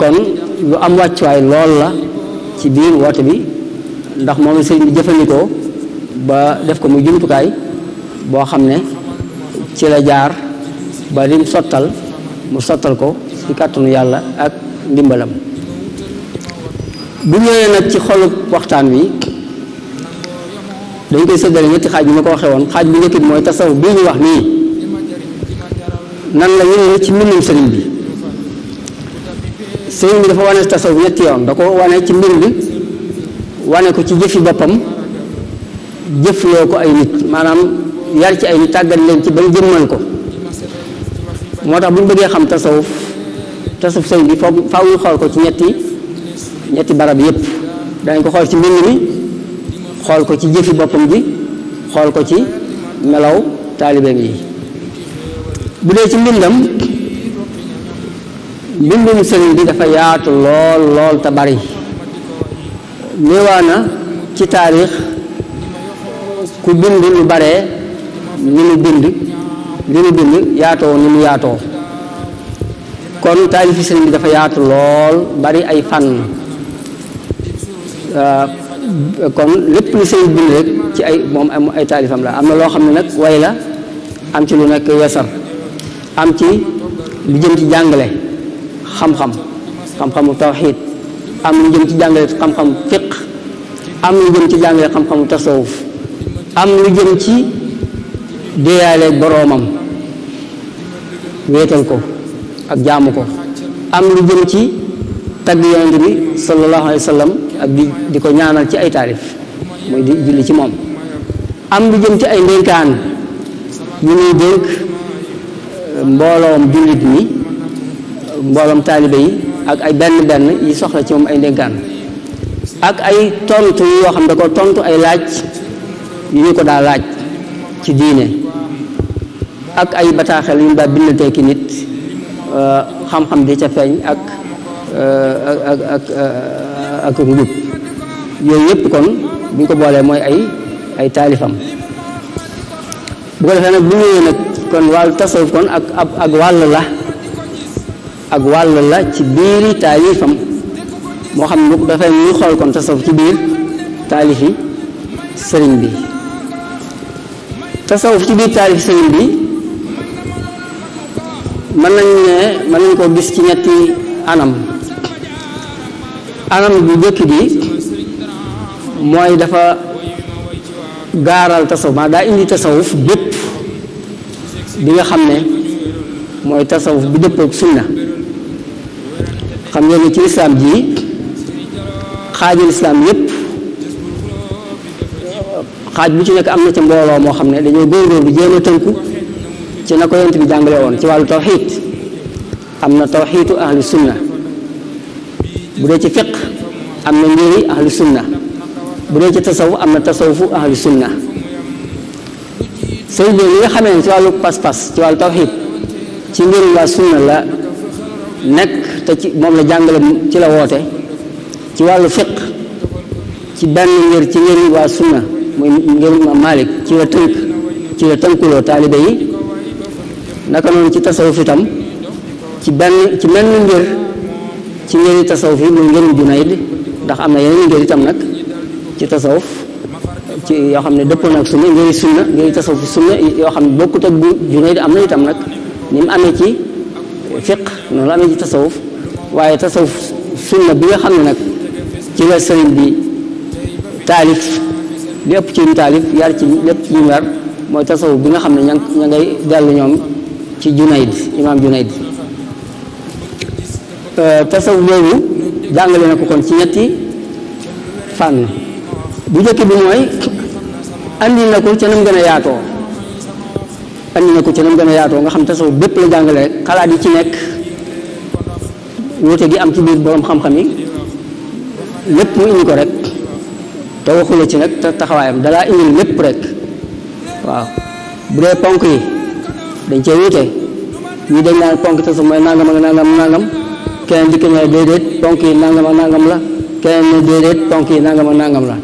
kon lu am wàccuwaay lool la ci biir woote bi ndax moom la sëriñ bi jëfandikoo ba def ko muy jumtukaay boo xam ne ci la jaar ba lim sottal mu sottal ko ci kàttanu yàlla ak ndimbalam. bu ñëwee nag ci xolu waxtaan wi dañ koy séddale ñetti xaaj bi ma ko waxee woon xaaj bu njëkk bi mooy tasawuf bii ñu wax nii nan la ñëwee ci mbindum sëriñ bi. sëriñ bi dafa wane tasawuf ñetti yoon da ko wane ci mbind wane ko ci jëfi boppam jëfloo ko ay nit maanaam yar ci ay nit tàggat leen ci bañ jëmmal ko moo tax bu ñu bëggee xam tasawuf sëriñ bi faaw ñu xool ko ci ñetti barab yépp dañ ko xool ci mbind mi xool ko ci jëfi boppam ji xool ko ci melaw taalibeem yi. bu dee ci mbindum sëriñ bi dafa yaatu lool te bari néewaana ci taarix ku bind lu baree ni mu bind yaatoo ni mu yaatoo kon taalifi sëriñ bi dafa yaatu lool bari ay fànn kon lépp lu sëriñ bind rek ci ay moom ay taalifam la am na loo xam ne nag way la am ci lu nekk yasar am ci lu jëm ci jàngale xam-xamu tawxiid am lu jëm ci jàngale xam-xam fiq am lu jëm ci jàngale xam-xamu tasawuf am lu jëm ci déyaale boroomam wéetal ko ak jaamu ko am lu jëm ci tagg yonent bi sallallahu alayhi wa sallam ak di ko ñaanal ci ay taalif mooy di julli ci moom am lu jëm ci ay ndénkaan yu ñuy dénk mbooloom jullit mi mbooloom taalibe yi ak ay benn yi soxla ci moom ay ndénkaan ak ay tontu yoo xam ne da ko tontu ay laaj yu ñu ko daa laaj ci diine ak ay bataaxel yu ñu daa bindantee ki nit xam-xam di ca feeñ ak njub yooyu yëpp kon bu ñu ko boolee mooy ay taalifam bu ko defee nag bu ñëwee nag kon wàllu tasawuf kon ak wàll la ci biiri taalifam moo xam ne dafay ñu xool kon tasawuf ci biir taalifi sëriñ bi tasawuf ci biir taalifi sëriñ bi mën nañ koo gis ci ñetti anam bu njëkk gi mooy dafa gaaral tasawuf maa daa indi tasawuf bépp bi nga xam ne mooy tasawuf bi dëppook sunna xam ngeen ne ci lislaam ji xaaju lislaam yépp xaaj bu ci nekk am na ca mbooloo moo xam ne dañoo góorgóorlu jéem a tënku ci na ko yonent bi jàngale woon ci wàllu tawxiid am na tawxiidu ahlu sunna bu dee ci fiq am na ngiri ahlu sunna bu dee ci tasawuf am na tasawufu ahlu sunna sëriñ bi li nga xamee ne ci wàllu pas-pas ci wàllu tawxiid ci ngiri waa sunna la nekk te ci moom la jàngale ci la woote ci wàllu fiq ci benn ngir ci ngiri waa sunna muy ngir Imaam Maalik ci la tënkuloo taalibe yi naka noonu ci tasawuf itam ci menn ngir ci ngiri tasawuf yi muy ngirum Junayd ndax am na yeneen ngir itam nag ci tasawuf ci yoo xam ne dëppoo na ak sunna ngiri tasawuf sunna yoo xam ne bokkut ak bu Junayd am na itam nag ni mu amee ci fiq noonu la amee ci tasawuf waaye tasawuf sunna bi nga xam ne nag ci la sëriñ bi taalif li ëpp ci taalif yar ci lépp ci ñu yar mooy tasawuf bi nga xam ne ña ngay dellu ñoom ci Junayd imaam Junayd tasawuf boobu jàngale na ko kon ci ñetti fànn bu njëkk bi mooy andi na ko ca nam gën a yaatoo nga xam tasawuf bépp la jàngale rek xalaat yi ci nekk wuute gi am ci biir borom xam-xam yi lépp mu indi ko rek te waxula ci nag te taxawaayam dalaa indil lépp rek waaw bu dee ponk yi dañ cee wuute ñii dañ naan ponk tasawuf mooy nangam ak nangam keneen dikk ne déedéet ponk yi nangam ak nangam la keneen ne déedéet ponk yi nangam ak nangam la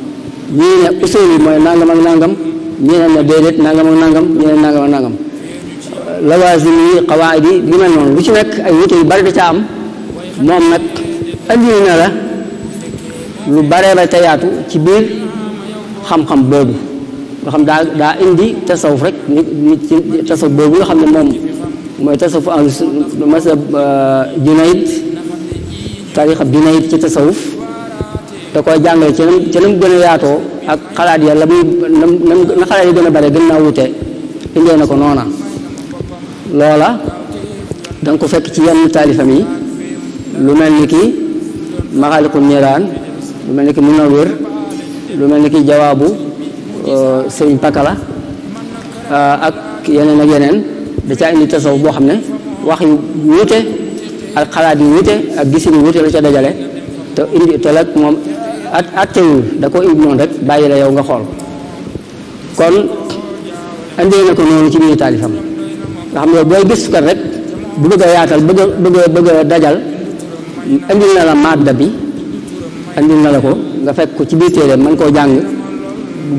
ñii ne usul yi mooy nangam ak nangam ñii ne déedéet nangam ak nangam ñii ne nangam ak nangam lawaasim yi qawaid yi li mel noonu lu ci nekk ay wuute yu bari da ca am moom nag andi na la lu bare ba tayaatu ci biir xam-xam boobu nga xam daa indi tasawuf rek nit ci tasawuf boobu nga xam ne moom mooy tasawuf masab Junayd tarixa Junayd ci tasawuf da koy jàngale ci nam gën a yaatoo ak xalaat ya la muy na xalaat yi gën a bare gën naa wute indee na ko noona loola danga ko fekk ci yenn taalifam yi lu mel ni ki Maxaaliqu Niiraan lu mel ni ki Munawwir lu mel ni ki jawaabu Sëriñ Pakala ak yeneen da caa indi tasawuf boo xam ne wax yu wuute ak xalaat yu wuute ak gisin yu wuute la ca dajale te indi te la moom attewul da ko indi noonu rek bàyyi la yow nga xool kon andee na ko noonu ci biir taalifam nga xam ne booy gëstukat rek bu bëgg a yaatal bëgg a dajal andil na la madda bi andil na la ko nga fekk ko ci biir téere mën koo jàng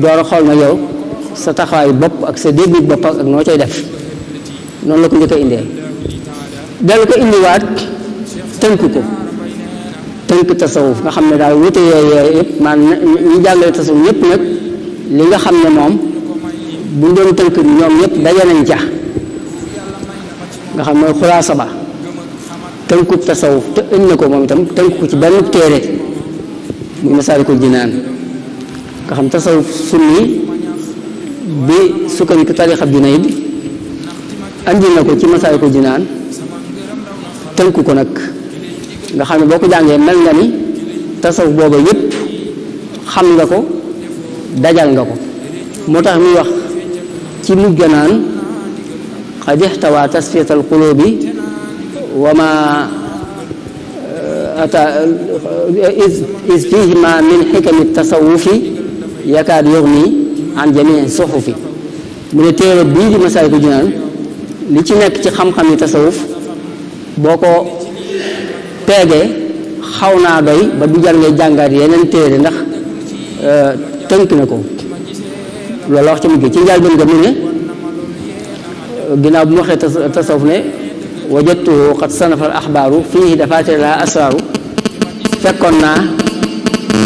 door a xool na yow sa taxawaayu bopp ak sa dégg bopp ak noo cay def noonu la ko njëkk a indee dellu ko indiwaat tënk ko tënk tasawuf nga xam ne daal wute yooyu yëpp maanaam ñu jàngale tasawuf ñëpp nag li nga xam ne moom bu ñu doon tënk ñoom ñëpp daje nañ ca nga xam mooy xulaasa ba tënkub tasawuf te indi na ko moom itam tënk ko ci benn téere muy Masaalikul Jinaan nga xam tasawuf sunni bi sukkandiku tarixa Junayd andi na ko ci Masaalikul Jinaan tënk ko nag nga xam ne boo ko jàngee mel nga ni tasawuf booba yëpp xam nga ko dajal nga ko moo tax muy wax ci mujj naan qad ihtawa tasfiyat alqulubi wa ma ata is fihima min xikami tasawufi yakaad yughni an jamii suhufi mu ne téere bii di Masaalikul Jinaan li ci nekk ci xam-xam yi tasawuf boo ko peegee xaw naa doy ba du jar ngay jàngaat yeneen téere ndax tënk na ko loolu wax ci mujj ci njëlbéen nga mu ne ginnaaw bu mu waxee tasawuf ne wajadtuhu qad sanafa al axbaaru fiihi dafaatir la asraaru fekkoon naa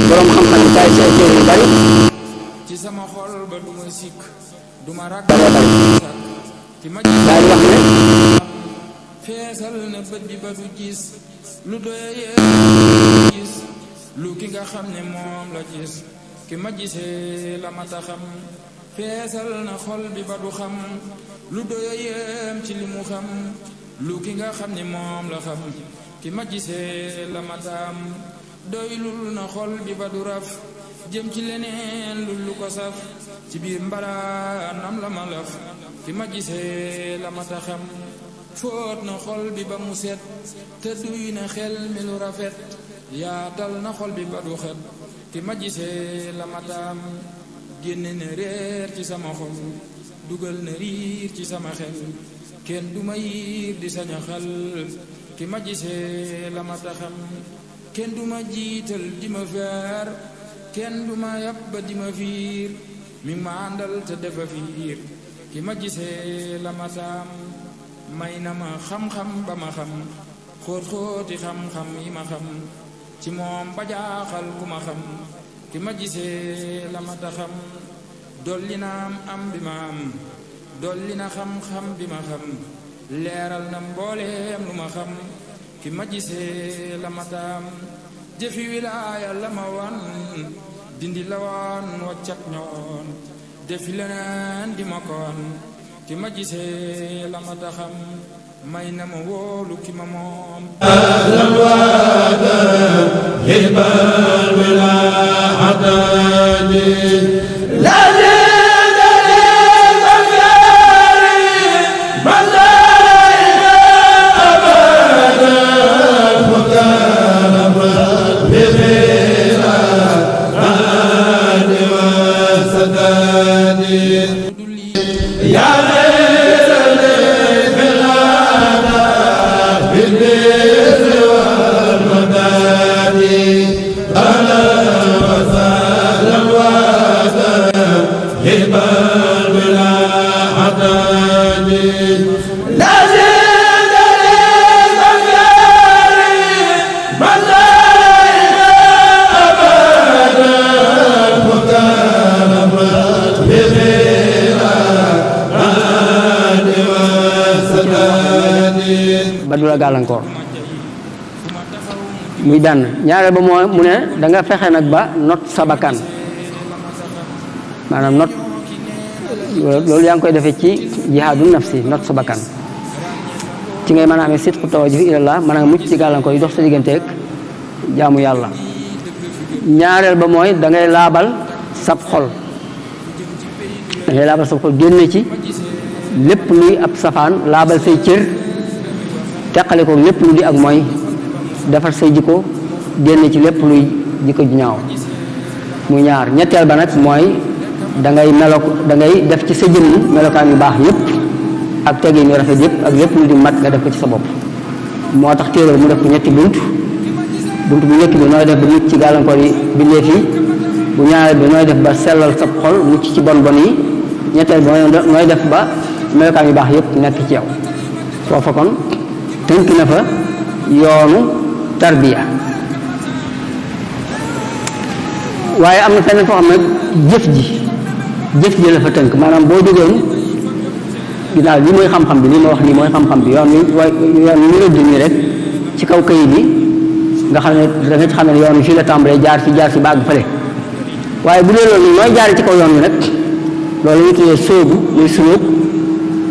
boroom xam-xam yi taay say téere yu bari daal wax ne feesal na bët bi ba du gis lu doyee gis lu ki nga xam ne moom la gis ki ma gisee la ma taxam feesal na xol bi ba du xam lu doyeem ci li mu xam lu ki nga xam ne moom la xam ki ma gisee la ma taam doylul na xol bi ba du raf jëm ci leneen lu ko saf ci biir mbaraanam la ma laf ki ma gisee la ma taxam fóot na xol bi ba mu set te duy na xel mi lu rafet yaatal na xol bi ba du xet ki ma gisee la ma taam génne na réer ci sama xol dugal na riir ci sama xel kenn du ma yiir di sañ a xal ki ma gisee la ma taxam kenn du ma jiital di ma feer kenn du ma yàpp ba di ma fiir mi ma àndal te defa fiir ki ma gisee la ma taam may na ma xam-xam ba ma xam xóot-xóoti xam-xam yi ma xam ci moom ba jaaxal ku ma xam ki ma gisee la ma taxam dolli na am bi ma am dolli na xam-xam bi ma xam leeral na mbooleem lu ma xam ki ma gisee la ma taam jëfi wilaaya la ma wan dindi la wan waccat ñoon defi leneen di ma koon ki ma gisee la ma taxam may na ma wóolu ki ma moom la gàllankoor muy benn. ñaareel ba mooy mu ne da nga fexe nag ba not sa bakkan maanaam not loolu yaa ngi koy defee ci jihaadu nafsi not sa bakkan ci ngay mën a amee sidqu tawajjuh ilallah mën a mucc ci gàllankoor yi dox sa digganteeg jaamu yàlla. ñaareel ba mooy da ngay laabal sab xol génne ci lépp luy ab safaan laabal say cër teqale ko lépp lu di ak mooy defar say jikko génne ci lépp luy jikko ju ñaaw muy ñaar. ñetteel ba nag mooy da ngay def ci sa jëmm melokaan yu baax yépp ak teggin yu rafet yépp ak lépp lu di mat nga def ko ci sa bopp. moo tax téere mu def ko ñetti bunt bu njëkk bi nooy def ba mucc ci gàllankoor yi bindeef yi, bu ñaareel bi nooy def ba sellal sa xol mucc ci bon bon yi, ñetteel bi nooy def ba melokaan yu baax yépp nekk ci yow. foofa kon tënk na fa yoonu tarbiya. waaye am na feneen foo xam ne jëf ji la fa tënk, maanaam boo jógeen ginnaaw li mooy xam-xam bi li ma wax nii mooy xam-xam bi yoon wi ñu rëdd nii rek ci kaw kayit yi nga xam ne da nga ci xam ne yoon wi fii la tàmbalee jaar ci ba àgg fële. waaye bu dee loolu nooy jaari ci kaw yoon wi nag loolu ñu tuddee sóobu muy suluk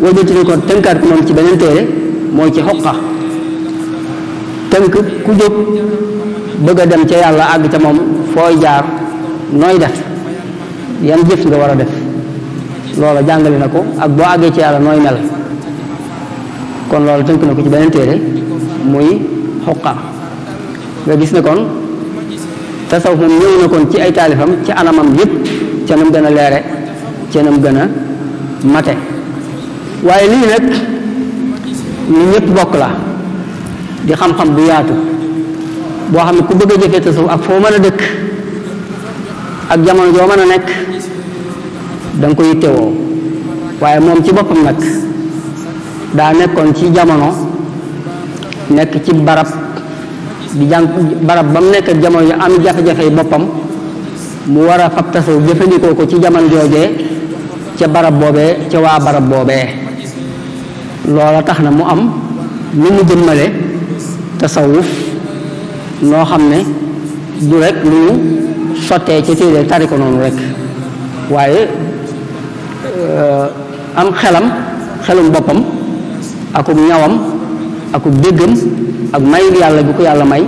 wëlbati ko tënkaat ko moom ci beneen téere mooy ci xoqa tënk ku jóg bëgg a dem ca yàlla àgg ca moom fooy jaar nooy def yan jëf nga war a def loola jàngale na ko ak boo àggee ci yàlla nooy mel. kon loolu tënk na ko ci beneen téere muy xoqa. nga gis ne kon tasawuf moom ñëw na kon ci ay taalifam ci anamam yépp ca nam gën a leere ca nam gën a mate. waaye lii nag ñu ñëpp bokk la di xam-xam bu yaatu boo xam ne ku bëgg a jëfee tasawuf ak foo mën a dëkk ak jamono joo mën a nekk da nga ko yittewoo. waaye moom ci boppam nag daa nekkoon ci jamono nekk ci barab di jàng barab ba mu nekk ak jamono yu am jafe-jafe boppam mu war a fab tasawuf jëfandikoo ko ci jamono joojee ca barab boobee ca waa barab boobee. loola tax na mu am lu mu jëmmale tasawuf noo xam ne du rek lu ñu sottee ca téere tari ko noonu rek, waaye am xelum boppam akub ñawam akub déggam ak may yàlla bu ko yàlla may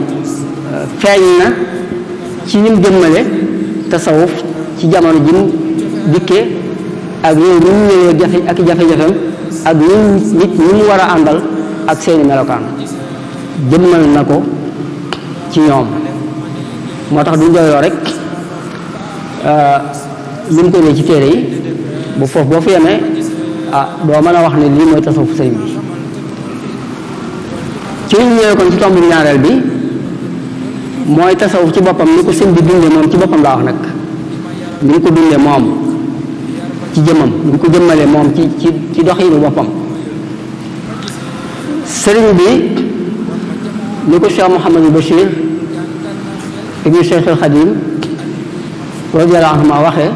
feeñ na ci nim jëmmale tasawuf ci jamono ji mu dikkee ak réew mi mu ñëwee ak jafe-jafem ak nit ñi mu war a àndal ak seeni melokaan jëmmal na ko ci ñoom. moo tax duñ doyloo rek li mu ko dee ci téere yi bu foofu boo fi yemee doo mën a wax ne lii mooy tasawuf sëriñ bi. ci ñu ñëwee kon ci tombu ñaareel bi mooy tasawuf ci boppam ni ko sëñ bi dundee moom ci boppam laa wax nag ni ñu ko dundee moom ci jëmmam ni ñu ko jëmmalee moom ci doxinu boppam. sëriñ bi ni ko Cheikh Mouhamadou Bachir ibnu Cheikh al Khadim radiyallahu anhu ma waxee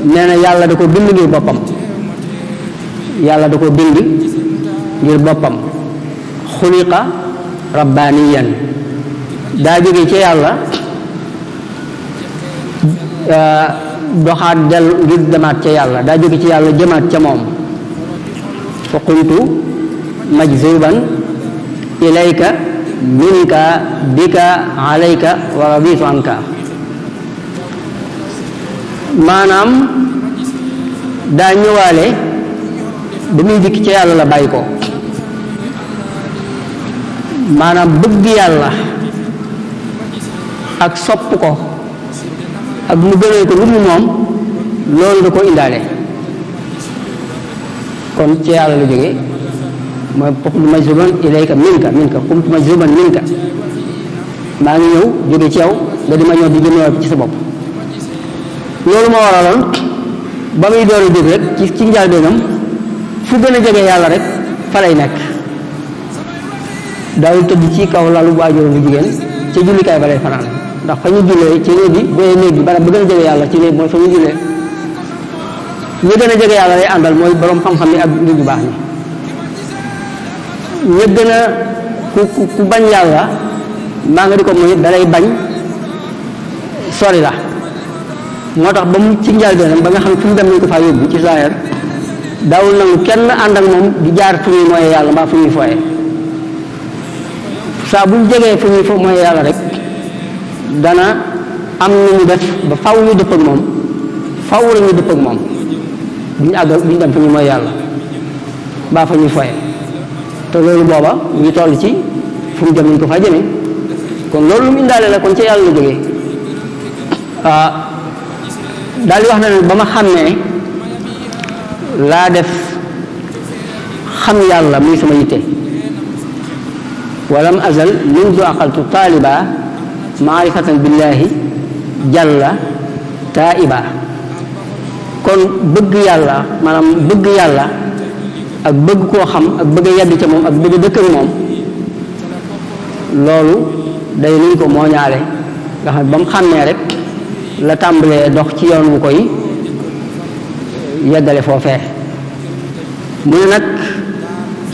nee na yàlla da ko bind ngir boppam, yàlla da ko bind ngir boppam. xuliqa rabbaniyan daa jóge ci yàlla doxaat dellu ngir demaat ca yàlla, daa jóge ci yàlla jëmaat ca moom. fa kuntu majzuban ilayka minka bika alayka wa raditu anka. maanaam daa ñëwaale ba muy dikk ca yàlla la bàyyi ko, maanaam bëgg yàlla ak sopp ko ak mu gënal ko lu mu moom loolu da ko indaale. kon ci yàlla la jógee mooy qumtu majzuban ilayka minka qumtu majzuban minka, maa ngi ñëw jóge ci yow nga di ma ñëw di jëmee ci sa bopp. loolu moo waraloon ba muy door a jóg rek ci njëlbéenam fu gën a jege yàlla rek fa lay nekk. daawul tëdd ci kaw lalu waajuram bu jigéen ca jullikaay ba lay fanaan, ndax fa ñu jullee ci néeg bi booy néeg bi barab bu gën a jege yàlla ci néeg mooy fa ñu jullee. ñu gën a jege yàlla lay àndal mooy borom xam-xam yi ak nit ñu baax ñi. ña gën a ku bañ yàlla maa nga di ko muy dalay bañ sori la moo tax ba mu ci njëlbéenam ba nga xam ne fu mu dem nañu ko faa yóbbu ci zaahir daawul nangu kenn ànd ak moom di jaar fu ñuy mooyee yàlla mbaa fu ñuy fooyee saa bu ñu jegee fu ñuy mooyee yàlla rek dana am nu ñu def ba faw ñu dëpp ak moom faw la ñu dëpp ak moom duñu àgg duñu dem fu ñuy mooy yàlla mbaa fa ñuy fooyee te loolu booba ñu ngi toll ci fu mu jëm nañu ko faa jëmee kon loolu lu mu indaale la kon ca yàlla la jógee daal di wax na ne ba ma xam ne laa def xam yàlla muy sama yitte walam azal mundu aqaltu taaliba maarifatan billahi jalla taiba kon bëgg yàlla maanaam bëgg yàlla ak bëgg koo xam ak bëgg a yedd ca moom ak bëgg a dëkk ak moom loolu day luñ ko mooñaale nga xam ne ba mu xàmmee rek la tàmbalee dox ci yoon wu koy yeggale foofee mu ne nag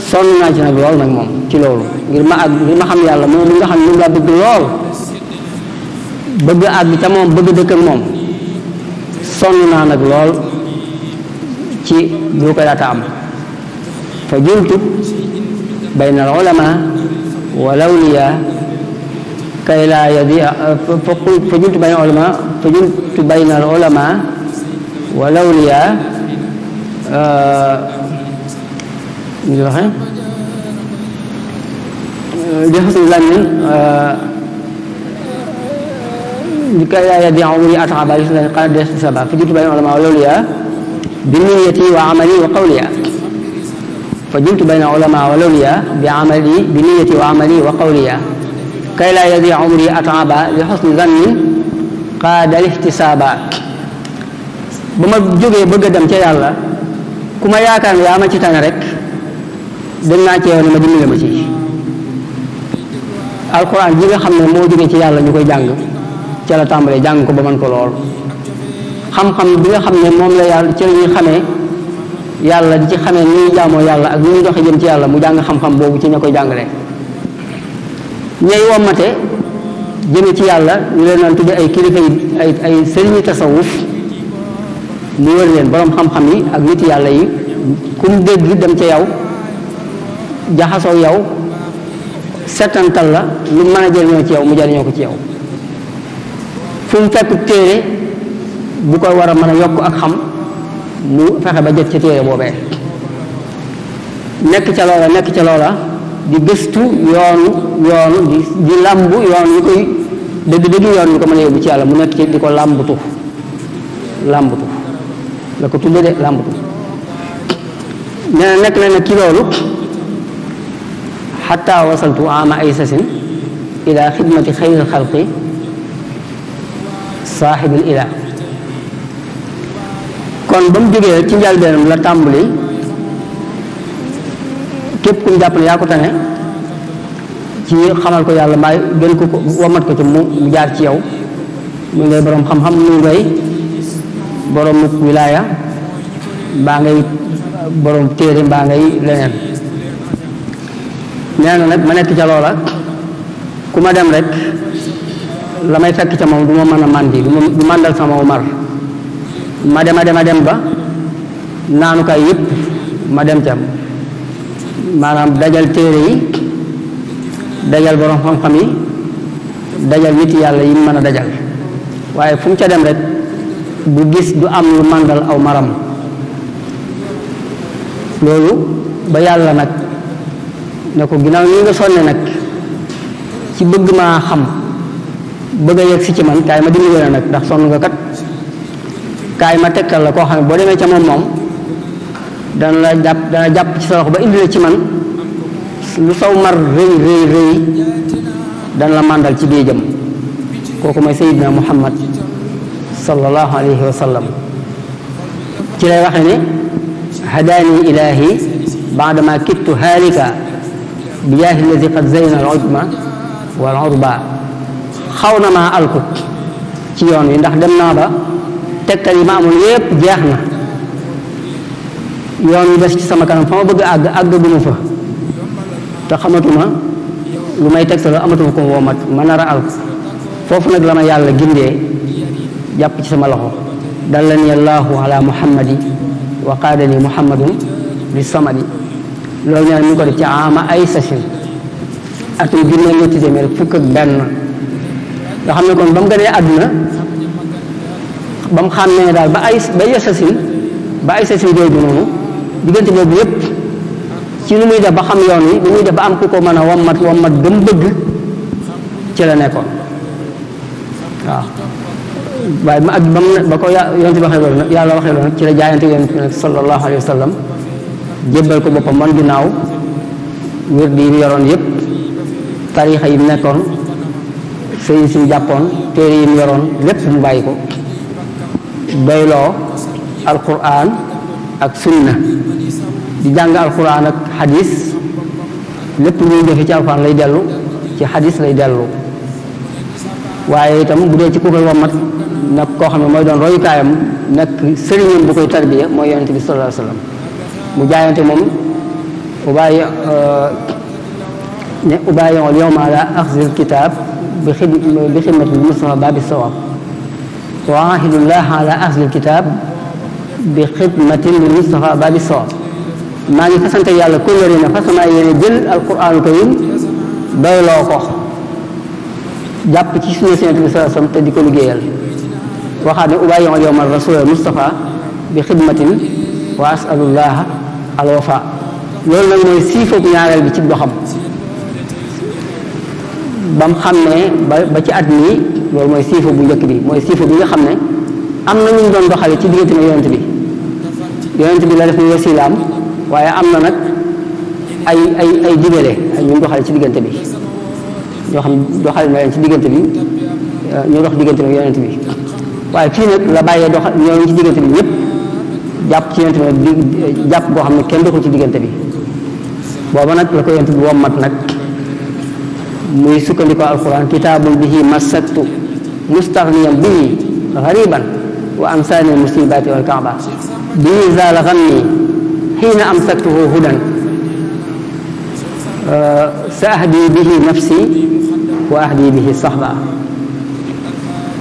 sonn naa ci nag lool nag moom ci loolu ngir ma xam yàlla moom li nga xam ne moom laa bëgg lool bëgg àgg ca moom bëgg dëkk ak moom sonn naa nag lool ci lu koy laata am fa juntu bayna al ulama wal awliya kay laa yadia fa juntu bayna al ulama fa juntu bayna al ulama wal awliya ñu waxe di xusni zannin kay laa yadia umri at'aba qad sabab fa juntu bayna al ulama wal awliya bi niyyati wa amali wa qawliya فجنت بين علماء والأولياء بعملي بنيتي وعملي وقولي كي لا يضيع عمري أتعبا لحسن ظن قاد الاحتسابا بما jógee bëgg a dem ca yàlla ku ma yaakaar ne yaa ma ci tane rek dem naa ci yow ne ma dimbale ma ci alquran ji nga xam ne moo jógee ci yàlla ñu koy jàng ca la tàmbalee jàng ko ba mën ko lool xam-xam bi nga xam ne moom la yàlla ci la ñuy xamee yàlla di ci xamee ni ñuy jaamoo yàlla ak ni ñuy doxee jëm ci yàlla mu jàng xam-xam boobu ci ña koy jàngale ñay wommate jëme ci yàlla ñu leen naan tudde ay kilifa yi ay sëriñi tasawuf mu wër leen borom xam-xam yi ak nit yàlla yi ku mu dégg dem ca yow jaxasoo yow settantal la lu mën a jëriñoo ci yow mu jëriñoo ko ci yow fu mu fekk téere bu koy war a mën a yokk ak xam mu fexe ba jot ci téere boobee nekk ca loola di gëstu yoonu di làmbu yoon yu koy dëgg yoon yu ko mën a yóbbu ci yàlla mu nekk ci di ko làmbutu la ko tudde de làmbutu nee na nekk na nag ci loolu xatta wasaltu ama ay sasin ila xidmati xayril xalqi saaxibil ila kon ba mu jógee ci njëlbéenam la tàmbali képp ku mu jàpp ne yaa ko tane ci xamal ko yàlla mbaa gën ko wamat ko ci mu jaar ci yow mu ngay borom xam-xam mu ngay borom wilaaya mbaa ngay borom téere mbaa ngay leneen nee na nag ma nekk ca loola ku ma dem rek la may fekk ca moom du ma mën a màndi du màndal sama mar ma dem ba naanukaay yëpp ma dem ca maanaam dajal téere yi dajal borom xam-xam yi dajal nit yàlla yi mën a dajal waaye fu mu ca dem rek bu gis du am lu màndal aw maram loolu ba yàlla nag ne ko ginnaaw ñi nga sonne nag ci bëgg maa xam bëgg a yegg si ci man kaay ma dimbali la nag ndax sonn nga kat kaay ma tegtal la koo xam ne boo demee ca moom dana jàpp ci sa loxo ba indi la ci man lu saw mar rëy dana la màndal ci géejam kooku mooy Seydina Muhammad sallallahu alayhi wa sallam ci lay waxe ne hadaani ilahi baadama kittu haalika bi jaahi alladi qad zayna al ujma wal urba xaw na maa alku ci yoon wi ndax dem naa ba tegtal yi ma amoon yépp jeex na yoon wi des ci sama kanam fa ma bëgg àgg bu ma fa te xamatuma lu may tegtaloo amatuma ko woomat ma nar a al foofu nag la ma yàlla gindee jàpp ci sama loxo dallani allahu ala muhammadi wa qaadani muhammadun li samadi loolu nee na mi ngi ko def ci ama ay sachin atum junne ñetti téeméer fukk ak benn nga xam ne kon ba mu gënee àdduna ba mu xam ne daal ba ay sachin jooju noonu diggante boobu yépp ci lu muy def ba xam yoon wi lu muy def ba am ku ko mën a wommat gëm bëgg ci la nekkoon waaw waaye ma ak ba ko yonent bi waxee loolu nag yàlla waxee loolu nag ci la jaayante yonent bi nag sallallahu alayhi wa sallam jébbal ko boppam man ginnaaw wér di yi mu yoroon yépp tariixa yi mu nekkoon sëriñ si mu jàppoon téere yi mu yoroon lépp mu bàyyi ko doyloo alquran ak sunna di jàng alquran ak xadis lépp luy jëfe ci alquran lay dellu ci xadis lay dellu waaye itam bu dee ci ku koy wommat nag koo xam ne mooy doon royukaayam nekk sëriñam bu koy tarbiya mooy yonente bi sallallahu alayhi wa sallam mu jaayante moom ubayi'ul yawma ala axzil kitab bi xidmati Mustafa babi sawab wa ahidullah ala axzil kitab bi xidmatin li Mustafa babi sawab maa ngi fasante yàlla kóllëre na façon yéene jël alquraanul karim doyloo ko jàpp ci sunna Yonent bi sallallahu alayhi wa sallam te di ko liggéeyal waxaat ne ubayi'ul yawma rasula Mustafa bi xidmatin wa asalullaha alwafa loolu nag mooy siifoobu ñaareel bi ci doxam ba mu xam ne ba ci at mii loolu mooy siifo bu njëkk bi mooy siifo bi nga xam ne am na ñu doon doxale ci diggante na yonent bi la def muy wasilaam waaye am na nag ay digale ay ñu doxale ci diggante bi ñoo xam doxale na leen ci diggante bi ñu dox diggante na yonent bi waaye fii nag la bàyyee dox ñooñu ci diggante bi ñëpp jàpp ci yonent bi jàpp boo xam ne kenn doxul ci diggante bi booba nag la ko yonent bi wommat nag muy sukkandiko alquran kitaabun bihi masaktu mustaghniyan bihi ghariban wa ansani musibati wal kaaba bihi zaala ghanni xiina amsaktuhu hudan sa ahdi bihi nafsi wa ahdi bihi sahba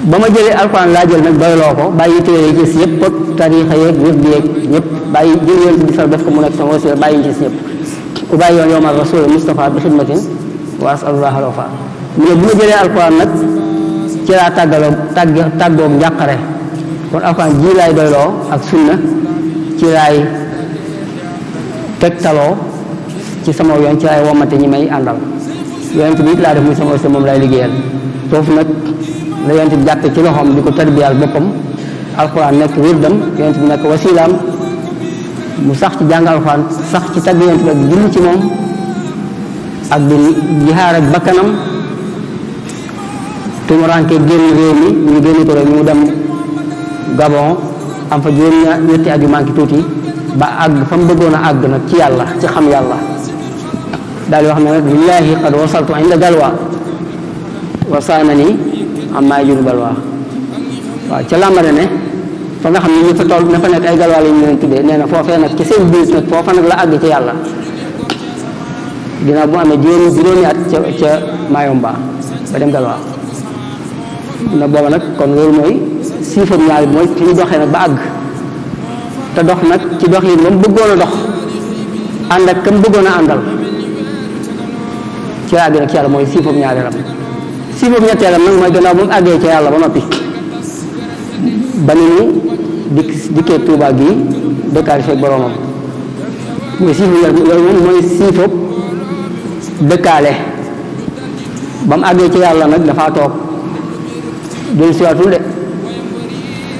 ba ma jëlee alquran laa jël nag doyloo ko bàyyi téere yi gis yëpp ak tariixa yeeg wér di yeeg ñëpp bàyyi jël yonent bi def ko mu nekk sama wasila bàyyi gis ñëpp ku bàyyi yoon yowmal rasul Mustafa bi xidmatin wa asalullah alwafa mu ne bu ma jëlee alquran nag ci laa tàggoog njàqare kon alquran ji laay doyloo ak sunna ci laay tegtaloo ci sama yoon ci laay womate ñi may àndal yonent bi it laa def muy sama wasila moom laay liggéeyal foofu nag la yonent bi jàppe ci loxoom di ko tarbiyaal boppam alquran nekk wirdam yonent bi nekk wasilaam mu sax ci jàng alquran sax ci tagg yonent bi ak julli ci moom ak di jihaar ak bakkanam tumuranke génn réew mi ñu génn ko rek ñu dem Gabon am fa juróom-ñetti at yu manqué tuuti ba àgg fa mu bëggoon a àgg nag ci yàlla ci xam yàlla daal di wax ne nag lillahi qad wasaltu inda galwa wasaanani amma yajuru balwa waaw ca làmbare ne fa nga xam ne ñu fa toll na fa nekk ay galwaa la ñu leen tuddee nee na foofee nag ci seen biir nag foofa nag la àgg ci yàlla ginnaaw bu amee juróomi at ca Mayomba ba dem galwaa na booba nag kon loolu mooy siifam ñaari mooy fi ñu doxee nag ba àgg te dox nag ci dox yi moom bëggoon a dox ànd ak kam bëggoon a àndal ci àgg nag ci yàlla mooy siifam ñaareelam siifam ñetteelam nag mooy gannaaw bu mu àggee ca yàlla ba noppi ba ni ñu dikkee Tuubaa gi dëkkaari feeg boroomam mooy siifam loolu moom mooy siifam dëkkaale ba mu àggee ci yàlla nag dafaa toog dellu siwaatul de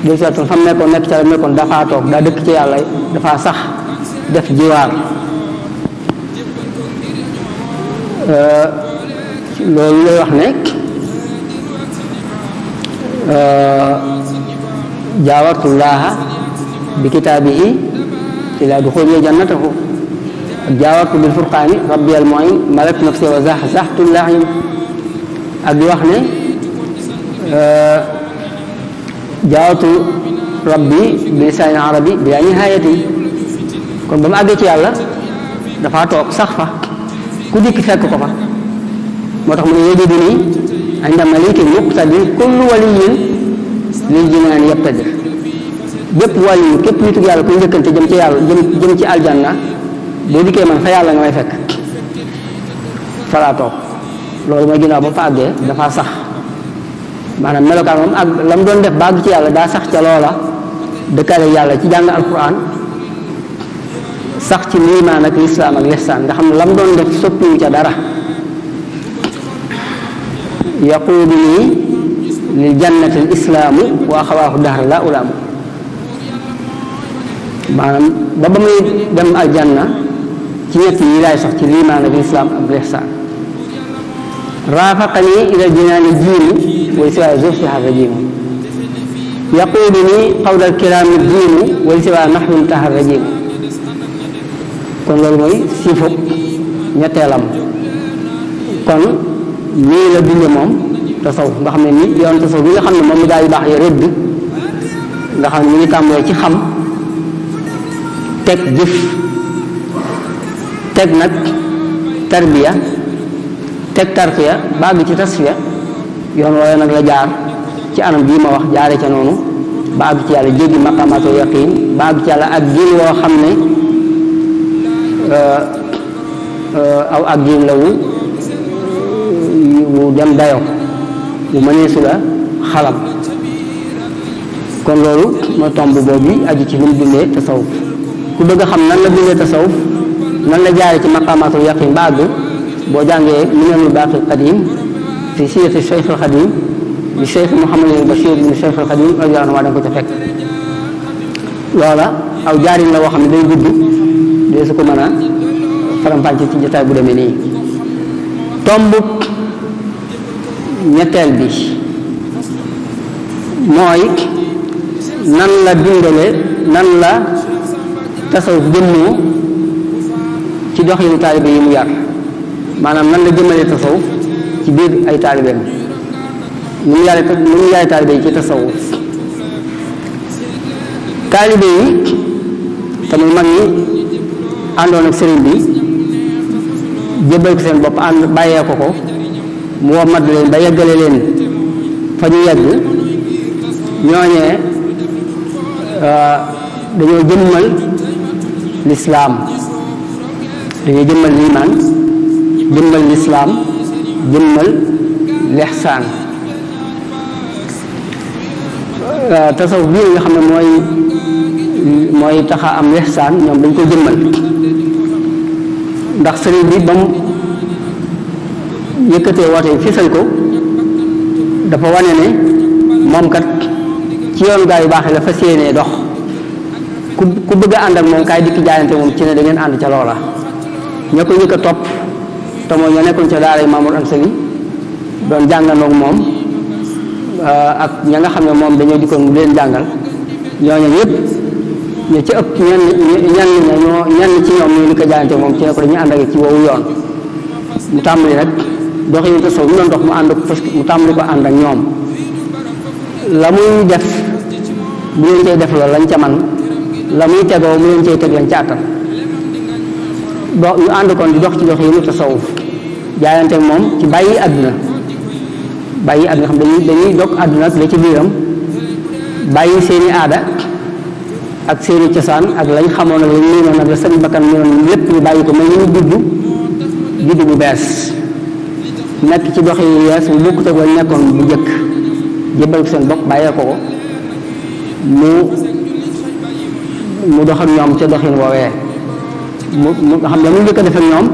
dellu siwaatul fa mu nekkoon nekk ca la nekkoon dafaa toog daa dëkk ci yàlla dafaa sax def jiwaar loolu lay wax ne jaawartullaaha bi kitaabihi ilaa duxuuli jannatahu jaawartu bil furqaani rabbi al muin malak nafsi wa zaxzaxtu laim ak di wax ne jaawartu rabbi bi lisaani arabi bila nihaayati kon ba mu àggee ci yàlla dafa toog sax fa ku dikk fekk ko fa moo tax mu ne yajidu nii inda malikin muqtadir kullu waliyin lil jinaan yabtadir bépp wàllu képp nitu yàlla kuy njëkkante jëm ci yàlla jëm ci aljanna boo dikkee man fa yàlla nga may fekk falaa toog loolu mooy ginnaaw ba fa àggee dafa sax maanaam melokaan moom ak la mu doon def bàgg ci yàlla daa sax ca loola dëkkale yàlla ci jàng alquran sax ci liimaan ak lislaam ak lihsaan nga xam ne la mu doon def soppiwu ca dara yaquudu nii lil jannati al islaamu wa axawaahu dahra la ulaamu maanaam ba muy dem aljanna ci ñett yi laay sax ci liimaan ak lislaam ak lihsaan raafaqani ila jinaani jiimu wa siwaa zurfiha rajimu yaquudu nii qawla alkiraami diimu wa siwaa naxwin taha rajimu kon loolu mooy siifu ñetteelam kon nii la dunde moom tasawuf nga xam ne ni yoon tasawuf bi nga xam ne moom mi daal yu baax yi rëdd nga xam ne mu ngi tàmbalee ci xam teg jëf teg nag tarbiya teg tarqiya bàgg ci tasfiya yoon woowe nag la jaar ci anam bii ma wax jaare ca noonu bàgg ci yàlla jéggi maqamaatu yaqin bàgg ci yàlla ak gin woo xam ne aw ak gin la wu dem dayo bu mëneesu la xalam kon loolu ma tomb boobu aju ci lu mu dundee tasawuf ku bëgg a xam nan la dundee tasawuf nan la jaare ci maqamatul yaqin ba àgg boo jàngee minanul baaqil qadim fi siirati Cheikh al Xadim bi Cheikh Mouhamadul Bachir bin Cheikh al Xadim radiyallahu anhu da nga ko ca fekk loola aw jaarin la woo xam ne day gudd dee su ko mën a faram-fàcce ci jotaay bu demee nii tomb ñetteel bi mooy nan la dundale nan la tasawuf jëmmoo ci doxinu taalibe yi mu yar maanaam nan la jëmmalee tasawuf ci biir ay taalibeem nu mu yare taalibe yi ci tasawuf taalibe yi tamit mag ñi àndoon ak sëriñ bi jébbal ko seen bopp ànd bàyyee ko ko mu wommat leen ba yeggale leen fa ñu yegg ñooñee dañoo jëmmal lislaam dañoo jëmmal liimaan jëmmal lislaam jëmmal lihsaan tasawuf bii nga xam ne mooy taxa am lihsaan ñoom dañ ko jëmmal ndax sëriñ bi ba mu yëkkatee woote yi fisal ko dafa wane ne moom kat ci yoonu gaa yu baax la fas yéenee dox ku bëgg a ànd ak moom kaay dikki jaayante moom ci ne da ngeen ànd ca loola ña ko njëkk a topp te mooy ñoo nekkoon ca daara Mamour Anta Sali doon jàngandoog moom ak ña nga xam ne moom dañoo dikkoon mu leen jàngal ñooñu ñëpp ñu ci ëpp ñenn ci ñoom ñu di ko jaayante moom ci ne ko dañuy ànd ak ci woowu yoon mu tàmbali nag doxinu tasawuf mu doon dox mu tàmbali ko ànd ak ñoom la muy def mu leen cay def loolu lañ ca man la muy tegoo mu leen cay teg lañ ca àttan ñu ànd kon di dox ci doxinu tasawuf jaayante moom ci bàyyi àdduna xam dañuy dog àdduna ak la ci biiram bàyyi seeni aada ak seeni cosaan ak lañ xamoon ak lañ miinoon ak la seen bakkan miinoon lépp ñu bàyyi ko mel ni ñu juddu bu bees nekk ci dox yi yees bu bokkut ak lañ nekkoon bu njëkk jébbal ko seen bopp bàyyee ko ko mu dox ak ñoom ca doxin woowee mu nga xam ne mu njëkk a def ak ñoom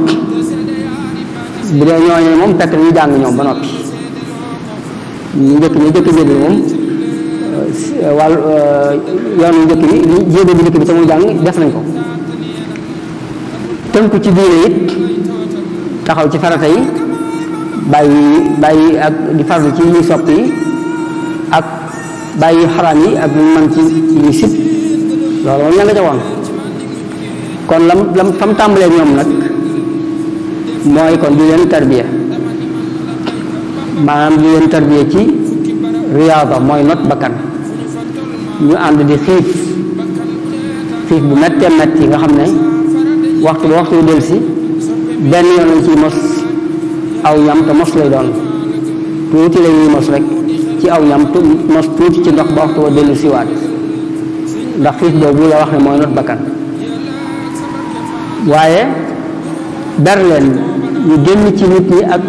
bu dee ñooñee moom fekk ñu jàng ñoom ba noppi ñu jëkk jébbal moom wàllu yoonu njëkk bi jéego bu njëkk bi te muy jàng def nañ ko tënku ci diine it taxaw ci farata yi bàyyi ak di farlu ci ñuy sopp yi ak bàyyi xaraam yi ak lu mën ci ñuy sib loolu moom ña nga ca woon kon lam fam tàmbalee ñoom nag mooy kon di leen tarbiya maanaam di leen tarbiya ci riyaada mooy not bakkan ñu ànd di xiif bu mettee metti nga xam ne waxtu ba waxtu delsi benn yoon lañ ciy mos aw ñam te mos lay doon tuuti la ñuy mos rek ci aw ñam mos tuuti ci ndox ba waxtu wa dellu siwaat ndax xiif boobu la wax ne mooy not bakkan waaye ber leen ñu génn ci nit ñi ak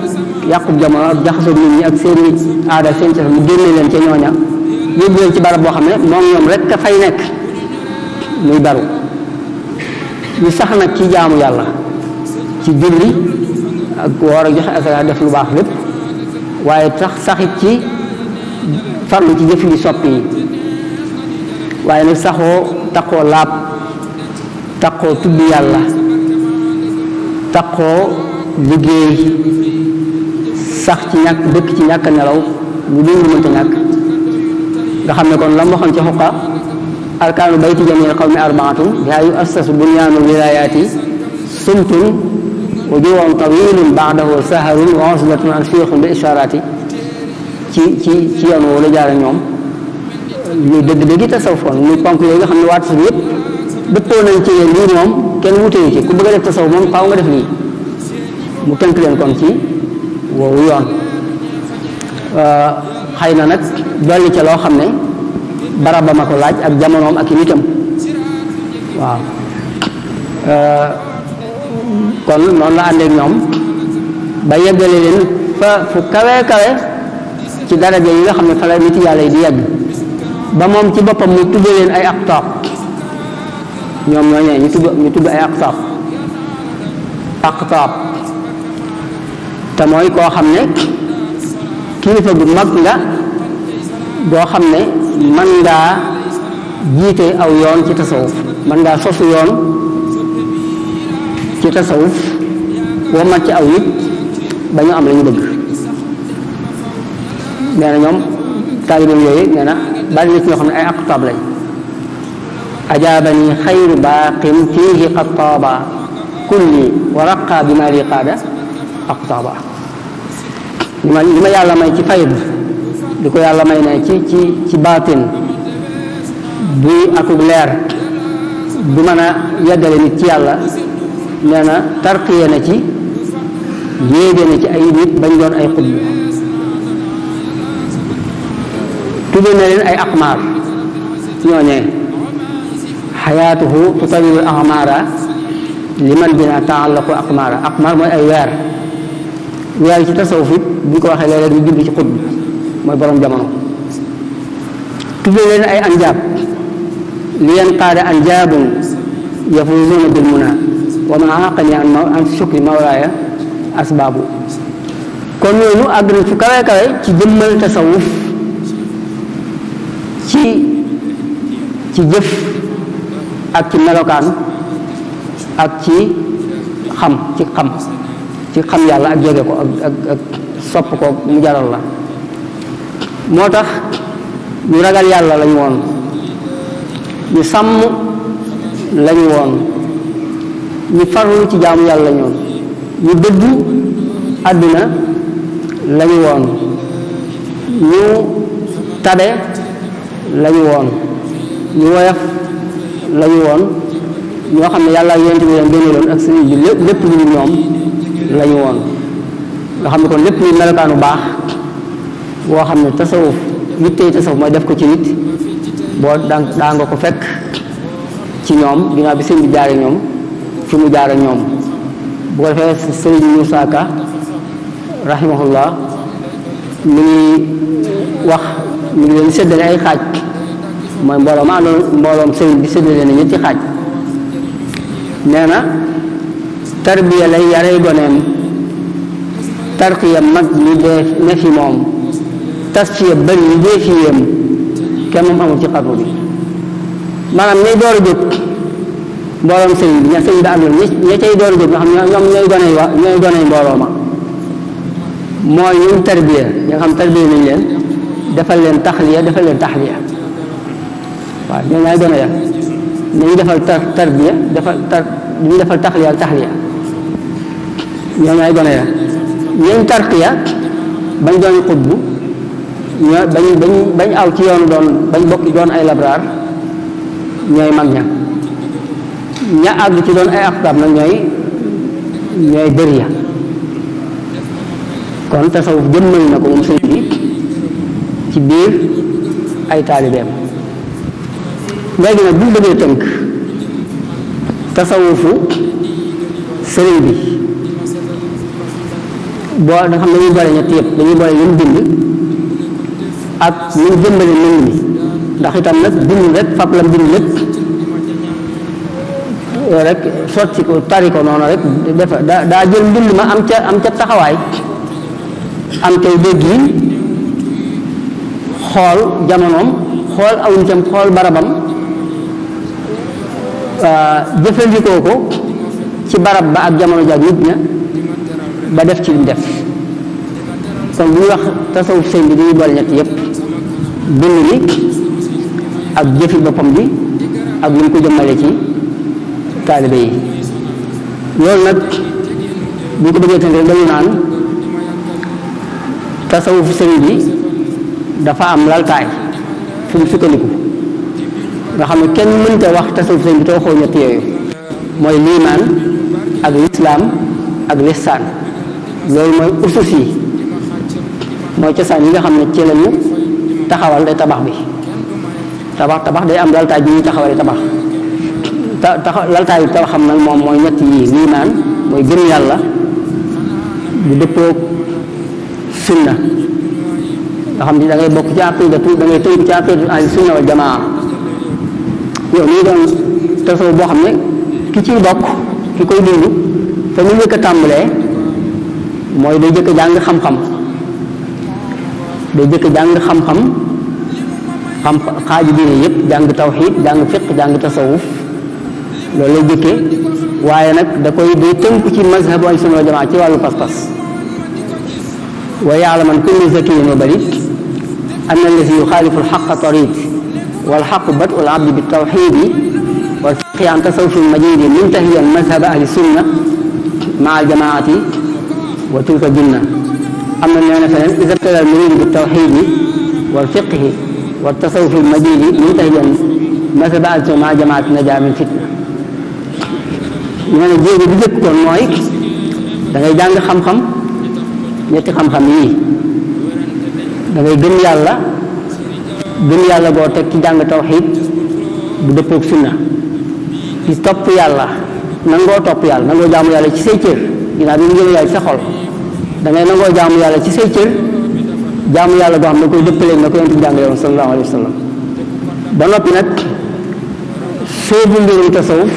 yàqub jamono ak jaxasoog nit ñi ak seeni aada seen cosaan mu génne leen ca ñooña yóbbu leen ci barab boo xam ne moom ñoom rek ka fay nekk muy baru ñu sax nag ci jaamu yàlla ci julli ak woor ak joxe asaka def lu baax lépp waaye saxit ci farlu ci jëf yi soppi yi waaye nag saxoo taqoo laab taqoo tudd yàlla taqoo liggéey sax ci ñàkk dëkk ci ñàkk nelaw lu dul lu mënta ñàkk nga xam ne kon la mu waxoon ci xuqa arkaanu bayti jamil qawmi arbaatun yaa yu assasu bunyaanu wilayaati sumtun wa juwun tawilun baadahu saharun wa uslatun an fiixun bi isharaati ci yoon woo la jaare ñoom ñu dëgg-dëgg tasawuf kon muy ponk yooyu nga xam ne waa tasawuf yëpp dëppoo nañ ci leen lii moom kenn wutewu ci ku bëgg a def tasawuf moom faaw nga def lii mu tënk leen kon ci woowu yoon xëy na nag dolli ca loo xam ne barabam a ko laaj ak jamonoom ak i nitam waaw kon noonu la àndeek ñoom ba yeggale leen fa fu kawe kawe ci daraja yi nga xam ne fa la nit yàlla yi di yegg ba moom ci boppam mu tudde leen ay aqtaab ñoom ñooñee ñu tudd ay aqtaab te mooy koo xam ne kilifa gu mag nga boo xam ne man ngaa jiite aw yoon ci tasawuf man ngaa sosu yoon ci tasawuf boo mat ci aw nit ba ñu am la ñu bëgg nee na ñoom taalibeem yooyu nee na bari na ci ñoo xam ne ay aqtaab lañ ajaabani xayru baaqin fiihi qattaaba kulli wa raqa bi ma li qaada aqtaaba li ma yàlla may ci fayd di ko yàlla may ne ci baatin buy akub leer bu mën a yeggale nit ci yàlla nee na tarqiya na ci yéege na ci ay nit bañ doon ay xutb tudde na leen ay aqmaar ñooñee xayaatuhu tutawilu aqmaara liman bina taallaqu aqmaara aqmaar mooy ay weer yi ci tasawuf it bu ñu ko waxee léeg-léeg ñu jublu ci xutb mooy borom jamono tudde leen ay anjaab li yen qaada anjaabun yafuzuuna bil muna wa man aqani an shukri mawlaaya asbaabu kon ñooñu àgg nañ fu kawe kawe ci jëmmal tasawuf ci jëf ak ci melokaan ak ci xam yàlla ak jege ko ak sopp ko mu jaral la moo tax ñu ragal yàlla lañu woon ñu sàmm lañu woon ñu farlu ci jaamu yàlla lañu woon ñu dëddu àdduna lañu woon ñu tabe lañu woon ñu woyof lañu woon ñoo xam ne yàlla yonent bi leen gënaloon ak sëriñ bi lépp lu ñu ñoom lañu woon nga xam ne kon lépp luy melokaanu baax boo xam ne tasawuf yittey tasawuf mooy def ko ci nit boo daa nga ko fekk ci ñoom ginnaaw bi sëriñ bi jaare ñoom fi mu jaare ñoom bu ko defee sëriñ Moussa Ka rahimahullah mi ngi wax mi ngi leen séddale ay xaaj mooy mbooloo ma àndoon mbooloom sëriñ bi séddale na ñetti xaaj nee na tarbiya lay yarey goneem tarqiya mag ñi dee ne fi moom tasfiya bëri ñi dee fi yéem kenn moom amul ci xarnu bi maanaam ñay door a jóg mbooloom sëriñ bi sëriñ bi àndoon ña cay door a jóg nga xam ñoom ñooy goney mbooloo ma mooy ñun tarbiya ñi nga xam tarbiya nañ leen defal leen taxliya defal leen taxliya waaw ñoo ñaay gone ya nañu defal tarbiya ñu defal taxliya ak taxliya ñoo ñaay gone ya ñooñ tarqiya bañ doon xutbu bañ aw ci yoonu bañ bokk doon ay labraar ñooy mag ña àgg ci doon ay aqtaab nag ñooy ñooy bëriya kon tasawuf jëmmal na ko moom sëriñ bi ci biir ay taalibeem. léegi nag bu ñu bëggee tënk tasawufu sëriñ bi boo nga xam ne dañuy boole ñett yëpp dañuy boole li mu bind ak ni mu jëmbale mbind mi ndax itam nag bind rek fab la bind lépp rek sotti ko tari ko noonu rek defa daa jël mbind ma am ca taxawaay am kay déggiin xool jamonoom xool aw nitam xool barabam jëfandikoo ko ci barab ba ak jamono ja nit ña ba def ci li mu def kon bu ñuy wax tasawuf sëñ bi dañuy boole ñett yépp bind mi ak jëfi boppam bi ak lu mu ko jëmmale ci taalibe yi loolu nag bu ñu ko bëggee tënk rek dañu naan tasawuf sëñ bi dafa am laltaay fu mu sukkandiku nga xam ne kenn mënta wax tasawuf sëñ bi te waxoo ñett yooyu mooy liimaan ak lislaam ak lihsaan loolu mooy usus yi mooy cosaan yi nga xam ne ci lañu taxawal day tabax bi tabax day am laltaay bi ñuy taxawale tabax laltaay bi tabaxam nag moom mooy ñett yii liimaan mooy gëm yàlla bu dëppoog sunna nga xam ni da ngay bokk ci aqidatu da ngay tënk ci aqidatu ahli sunna wal jamaa yow nii doon tasawuf boo xam ne ki ciy bokk ki koy dund fa mu njëkk a tàmbalee mooy day jëkk jàng xam-xam xam xaaju diine yëpp jàng tawxiid jàng fiq jàng tasawuf loolu lay jëkkee waaye nag da koy day tënku ci mazhabu ahli sunna wal jamaa ci wàllu pas-pas wa yaalaman kullu zakiyin wa barid anna allazi yuxaalifu alxaqa tarid walxaqu badu alabdi bitawxidi walfiqhi an tasawufi almajidi muntahiyan mazhaba ahli sunna maa aljamaati wa tilka junna am na nee na feneen ida btada almuridu bitawxidi walfiqhi wa tasawufi almajidi muntahiyan mazhaba ahli sunna maa jamaati najaa min fitna nee na jéego bi jëkk kon mooy da ngay jàng xam-xam ñetti xam-xam yii da ngay gëm yàlla goo teg ci jàng tawxiid bu dëppoog sunna ci topp yàlla nangoo topp yàlla nangoo jaamu yàlla ci say cër ginnaaw bi nga gëm yàlla ci sa xol da ngay nangoo jaamu yàlla ci say cër jaamu yàlla goo xam ne koy dëppaleeg na ko yonent bi jàngale woon sallallahu alayhi wa sallam ba noppi nag soobu mbirum tasawuf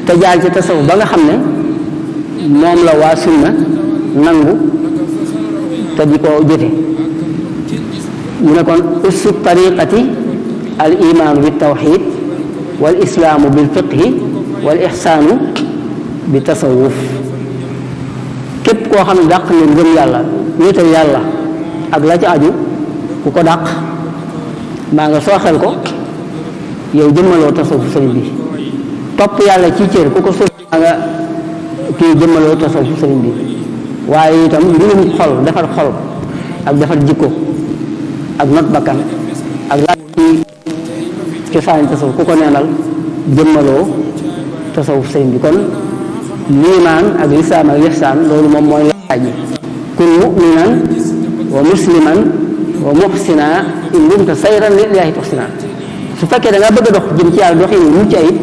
te jaar ci tasawuf ba nga xam ne moom la waa sunna nangu te di ko jëfe mu ne kon ussu tariqati al imaanu bi tawxid wal islaamu bil fiqhi wal ixsaanu bi tasawuf képp koo xam ne dàq nga ngëm yàlla wéetal yàlla ak la ci aju ku ko dàq maa nga sooxel ko yow jëmmaloo tasawuf sëriñ bi topp yàlla ci cër ku ko soox maa nga kii jëmmaloo tasawuf sëriñ bi waaye itam mbirum xol defar xol ak defar jikko ak not bakkan ak laaj ci cosaani tasawuf ku ko neenal jëmmaloo tasawuf sëriñ bi kon liimaan ak lislaam ak lihsaan loolu moom mooy laaj bi kun mu'minan wa musliman wa muhsina in dumta sayran lillahi tuhsina su fekkee da nga bëgg a dox jëm ci yàlla doxin wu mucc ayib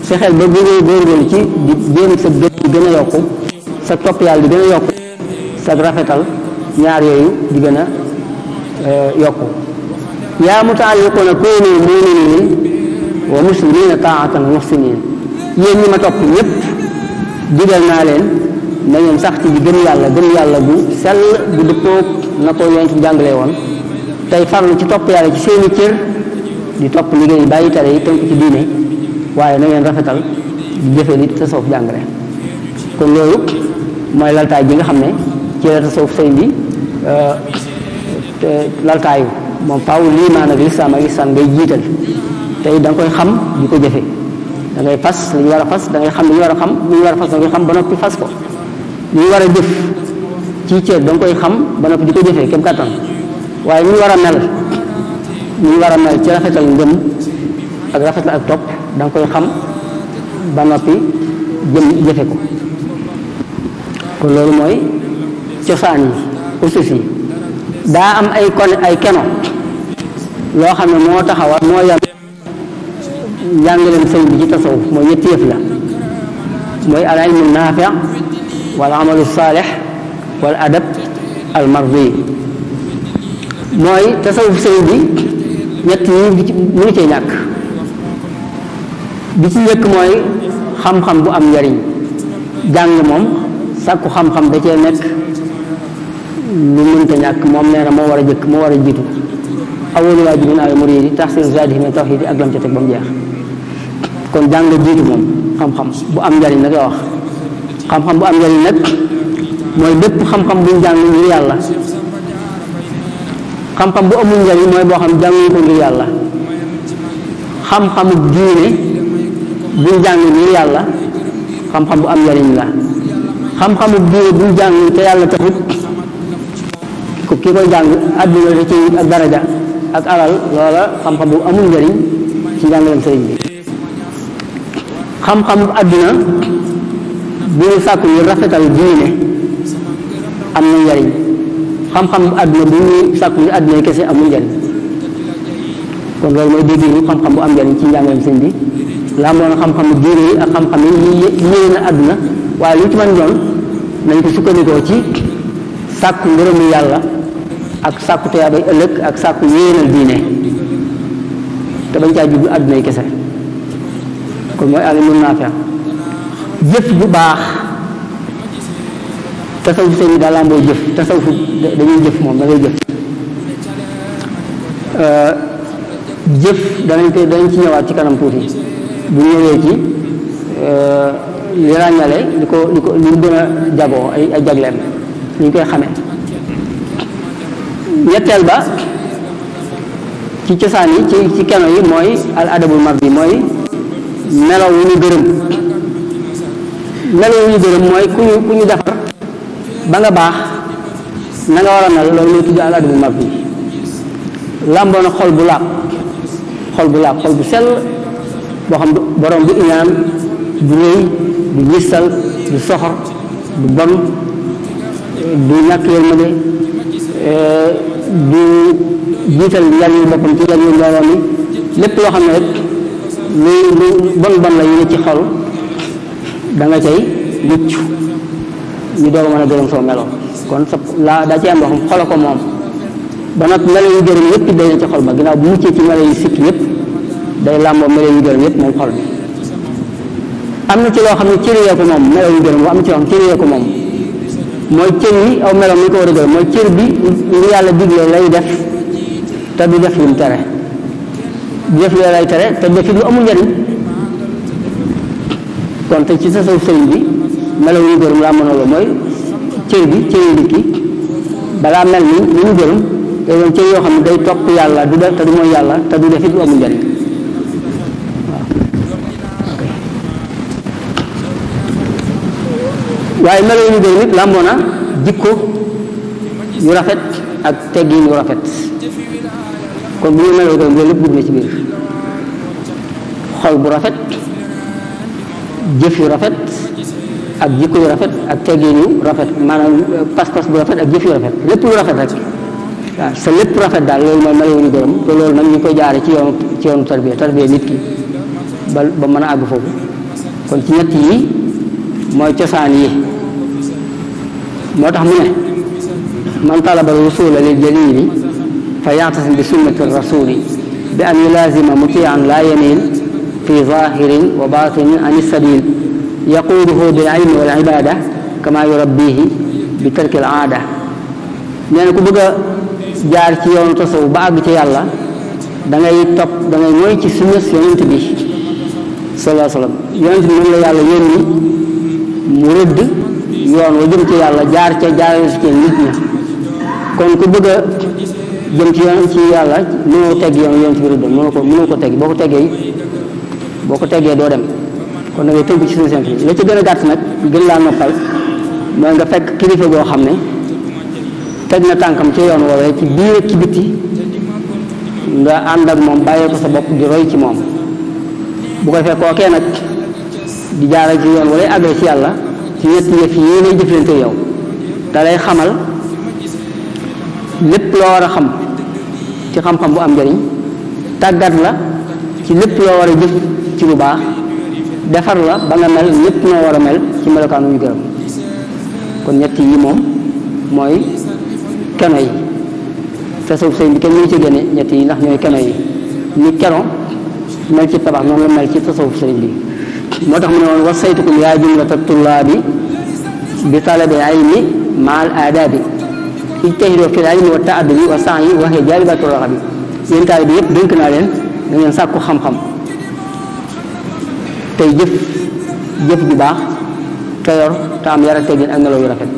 fexeel ba góorgóorlu ci di jéem sa gën a yokku sa topp yàlla di gën a yokku sa rafetal ñaar yooyu di gën a yokku yaa mutaalliquuna kuunu mu'miniin wa muslimiina taa'atan wa muhsiniin yéen ñi ma topp ñëpp digal naa leen na ngeen sax ci di gëm yàlla bu sell bu dëppoog na ko yonent bi jàngalee woon tey farlu ci topp yàlla ci seeni cër di topp liggéey bàyyi tere yi tënk ci diine waaye na ngeen rafetal di jëfe li tasawuf jàngale kon loolu mooy laltaay bi nga xam ne ci la tasawuf sëñ bi laltaayu moom faaw liimaan ak lislaam ak ihsaan ngay jiital tey da nga koy xam di ko jëfe da ngay fas li ñu war a fas da ngay xam li ñu war a xam li ñu war a fas da ngay xam ba noppi fas ko li ñu war a jëf ci cër da nga koy xam ba noppi di ko jëfee kem kattan waaye ni ñu war a mel ni ñu war a mel ci rafetal ngëm ak rafetal ak topp da nga koy xam ba noppi jëfe ko kon loolu mooy cosaan yi usus yi. daa am ay keno loo xam ne moo taxawal moo yam njàngaleem sëñ bi ci tasawuf mooy ñetti yëf la mooy al ilmu naafi wal amalu saalix wal adab al mardi mooy tasawuf sëñ bi ñett yi mënu cee ñàkk. bi ci njëkk mooy xam-xam bu am njariñ jàng moom sàkku xam-xam da cee nekk lu mënta ñàkk moom nee na moo war a jëkk moo war a jiitu awwalu waajibin alal muriidi tahsiinu zaadihi min tawhiid ak lam ca teg ba mu jeex kon jàng jiitu moom xam-xam bu am njariñ nag la wax. xam-xam bu am njariñ nag mooy bépp xam-xam buñ jàng ngir yàlla. xam-xam bu amul njariñ mooy boo xam jànguñu ko ngir yàlla. xam-xamu diine buñ jàng ngir yàlla xam-xam bu am njariñ la. xam-xamu diine buñ jàng te yàlla taxut ki koy jàng àdduna da ci ak daraja ak alal loola xam-xam bu amul njariñ ci njàngaleem sëriñ bi. xam-xam àdduna bu ñu sàkku ñu rafetal diine am na njariñ. xam-xam àdduna bu ñu sàkku ñu àdduna yi kese amul njariñ. kon loolu mooy dégg ñu xam-xam bu am njariñ ci njàngaleem sëriñ bi làmboon xam-xamu diine yi ak xam-xam yi yéene na àdduna waaye lu ci mën doon nañ ko sukkandikoo ci sàkku ngërëmu yàlla ak sàkku tuyaabay ëllëg ak sàkku yéenal diine te bañ caa jublu àdduna yi kese kon mooy alimun naafi. jëf bu baax tasawuf sëñ bi daal laa mooy jëf tasawuf dañuy jëf moom da ngay jëf. jëf danañ ci ñëwaat ci kanam tuuti bu ñëwee ci li ràññale li mu gën a jagoo ay jagleem li ñu koy xamee. ñetteel ba ci cosaan yi ci keno yi mooy al adabul mardi mooy melaw wu ñu gërëm. melaw wu ñu gërëm mooy ku ñu defar ba nga baax na nga war a mel loolu mooy tudd al adabul mardi. làmboo na xol bu laab xol bu sell boo xam borom du iñaan du rëy du gistal du soxor du bon du ñàkk yërmande du jiital njariñu boppam ci njariñu mbooloo mi lépp loo xam ne rek lu bon la yu ne ci xol da nga cay mucc ñu doog a mën a gërëm soo meloo kon daa ci am loo xam xola ko moom ba nag melo yu gërëm yëpp day na ci xol ba ginnaaw bu muccee ci melo yu sikk yëpp day làmboo melo yu gërëm yëpp moom xol bi. am na ci loo xam ne cër yee ko moom melo yu gërëm am na ci loo xam ne cër yee ko moom mooy cër yi aw melo mi ko war a gërëm mooy cër bi lu yàlla digle lay def te du def lu mu tere du def lu lay tere te defi lu amul njariñ. kon te ci sa sëriñ bi melo yu gërëm laa mën a loo mooy cër bi cër yu nit ki balaa mel ni lu ñu gërëm te doon cër yoo xam ne day topp yàlla du def te du mooy yàlla te du def it lu amul njariñ waaye melo yu ñu gërëm it làmboo na jikko yu rafet ak teggin yu rafet kon bu ñu melo yu gërëm loolu lépp dugg na ci biir xol bu rafet jëf yu rafet ak jikko yu rafet ak teggin yu rafet maanaam pas-pas bu rafet ak jëf yu rafet lépp lu rafet rek waaw sa lépp rafet daal loolu mooy melo yu ñu gërëm te loolu nag ñu koy jaare ci yoonu tarbiya nit ki ba mën a àgg foofu kon ci ñett yi mooy cosaan yi moo tax mu ne man talaba rusula lil jalili fa ya'tasim bi sunnati rasuli bi an yulazima mutian la yamil fi zahirin wa batinin an sabil yaquduhu bil ilmi wal ibada kama yurabbihi bi tarki al aada nee na ku bëgg a jaar ci yoonu tasawuf ba àgg ci yàlla da ngay mooy ci sunna yonent bi sallallahu alayhi wa sallam yonent bi moom la yàlla yónni mu rëdd yoon wa jëm ci yàlla jaar ca jaarale ci nit ña kon ku bëgg a jëm ci yàlla mënoo tegg yoon yonent bi rëdd mënoo ko tegg boo ko teggee doo dem kon da ngay tënk ci suñu sent bi la ci gën a gàtt nag gën laa noppal mooy nga fekk kilifa goo xam ne teg na tànkam ci yoon woowee ci biir ak ci bitti nga ànd ak moom bàyyee ko sa bopp di roy ci moom bu ko fekk kookee nag di jaaral ci yoon wala àggale ci yàlla ci ñetti yëf yi lay jëflante yow da lay xamal lépp loo war a xam ci xam-xam bu am njëriñ tàggat la ci lépp loo war a jëf ci lu baax defar la ba nga mel ñépp noo war a mel ci melokaan wu ñu gërëm kon ñett yi moom mooy keno yi tasawuf sëñ bi kenn mënu ci génne ñett yi ndax ñooy keno yi ni keno mel ci tabax noonu la mel ci tasawuf sëñ bi moo tax mu ne woon wasaytukum yaa jumlata tullaabi bi talabi ilmi maal aadaabi ijtahidu fil ilmi wa ta'addubi wa sa'yi wa hiya jaalibatu raxabi yéen taalibe bi yëpp dénk naa leen da ngeen sàkku xam-xam tey jëf ju baax te yor te am yar ak teggin ak melo yu rafet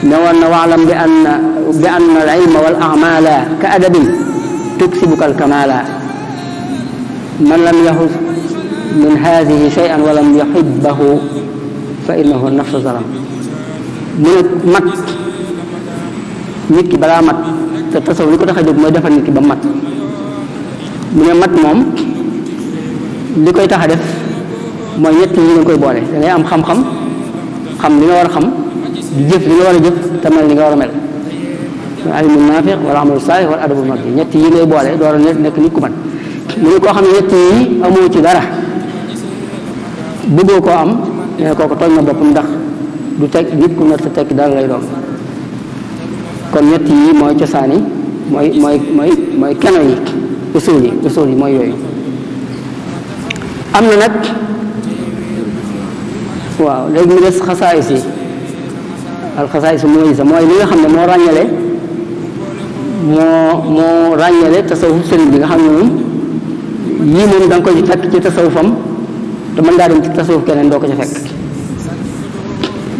ne woon na waalam bi anna al ilma wal a'maala ka adabin tuksibuka al kamaala man lam yaxus min haadihi shay'an wa lam yuhibbahu fa innahu nafsu zalam mu ne mat nit ki balaa mat te tasawuf li ko tax a jóg mooy defar nit ki ba mat mu ne mat moom li koy tax a def mooy ñett yi nga koy boole da ngay am xam-xam xam li nga war a xam di jëf li nga war a jëf te mel li nga war a mel alimu naafiq wala amalu saalih wala adabul mardi ñett yi ngay boole door a nekk nit ku mat mu ne koo xam ne ñett yi amoo ci dara bëggoo koo am nee na kooku tooñ na boppam ndax du teg nit ku nar sa tekki dara lay doon kon ñett yi mooy cosaan yi mooy keno yi usul yi mooy yooyu am na nag waaw léegi mu des xasaayis yi alxasaayis mooy li nga xam ne moo ràññale tasawuf sëriñ bi nga xam ne moom yii moom da nga koy fekk ci tasawufam te mën ngaa dem ci tasawuf keneen doo ko ci fekk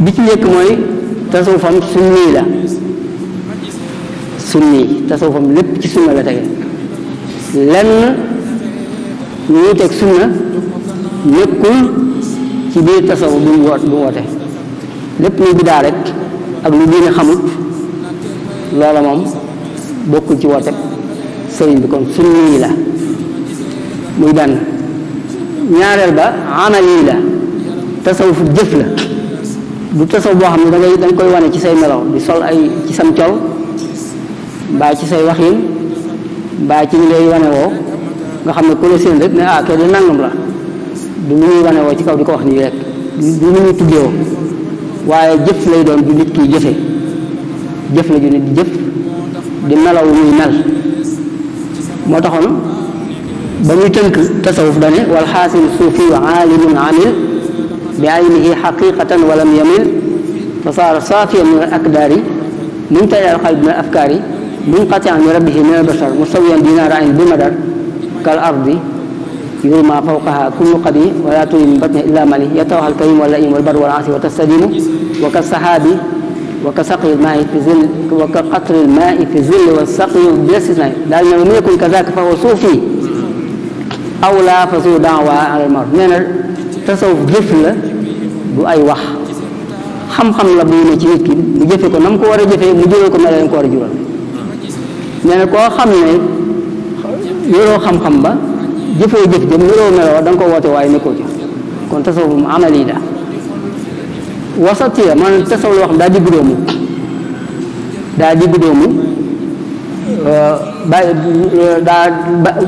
bi ci njëkk mooy tasawufam sunni tasawufam lépp ci sunna la tege lenn ñuy teg sunna nekkul ci biir tasawuf bu mu woote lépp luy bidaa rek ak lu diine xamut loola moom bokkul ci woote sëriñ bi kon sunni la muy benn ñaareel ba amali la tasawuf jëf la du tasawuf boo xam ne dañ koy wane ci say melaw di sol ay ci sam col mbaa ci say waxin mbaa ci ñu lay wane woo nga xam ne ku la seen rek ne kay de nangam la du lu ñuy wane woo ci kaw di ko wax nii rek du lu ñuy tuddee woo waaye jëf lay doon du nit kiy jëfe jëf la ju nit di jëf di melaw muy mel moo taxoon ba muy tënk tasawuf dane wal xaasil suufi wa aalimun amil bi aynihi xaqiqatan walam yamil fa saara saafiyan min al akdaari mumtali al qalbi min al afkaari munqatian min rabbihi min al basar musawiyan dinaara ayn bi madar kal ardi yurma fawqaha kullu qadi wala turi min batni illa mali yatawaha al karim wal laim wal bar wal asi wa tastadimu wa ka sahabi wa ka saqi al maai fi zill wa ka qatri al maai fi zill wa saqi bi istisna daal ne mu yakun kazaka fa huwa suufi aw laa fa su daawa alal mar nee na tasawuf jëf la du ay wax xam-xam la bu ne ci nit ki mu jëfe ko na mu ko war a jëfee mu jural ko mel ne ko war a jural nee na koo xam ne yoroo xam-xam ba jëfoo jëf jëm yoroo meloo da nga ko woote waaye nekkoo ci kon tasawuf mu amali la wasati la maanaam tasawuf loo xam daa diggu doomu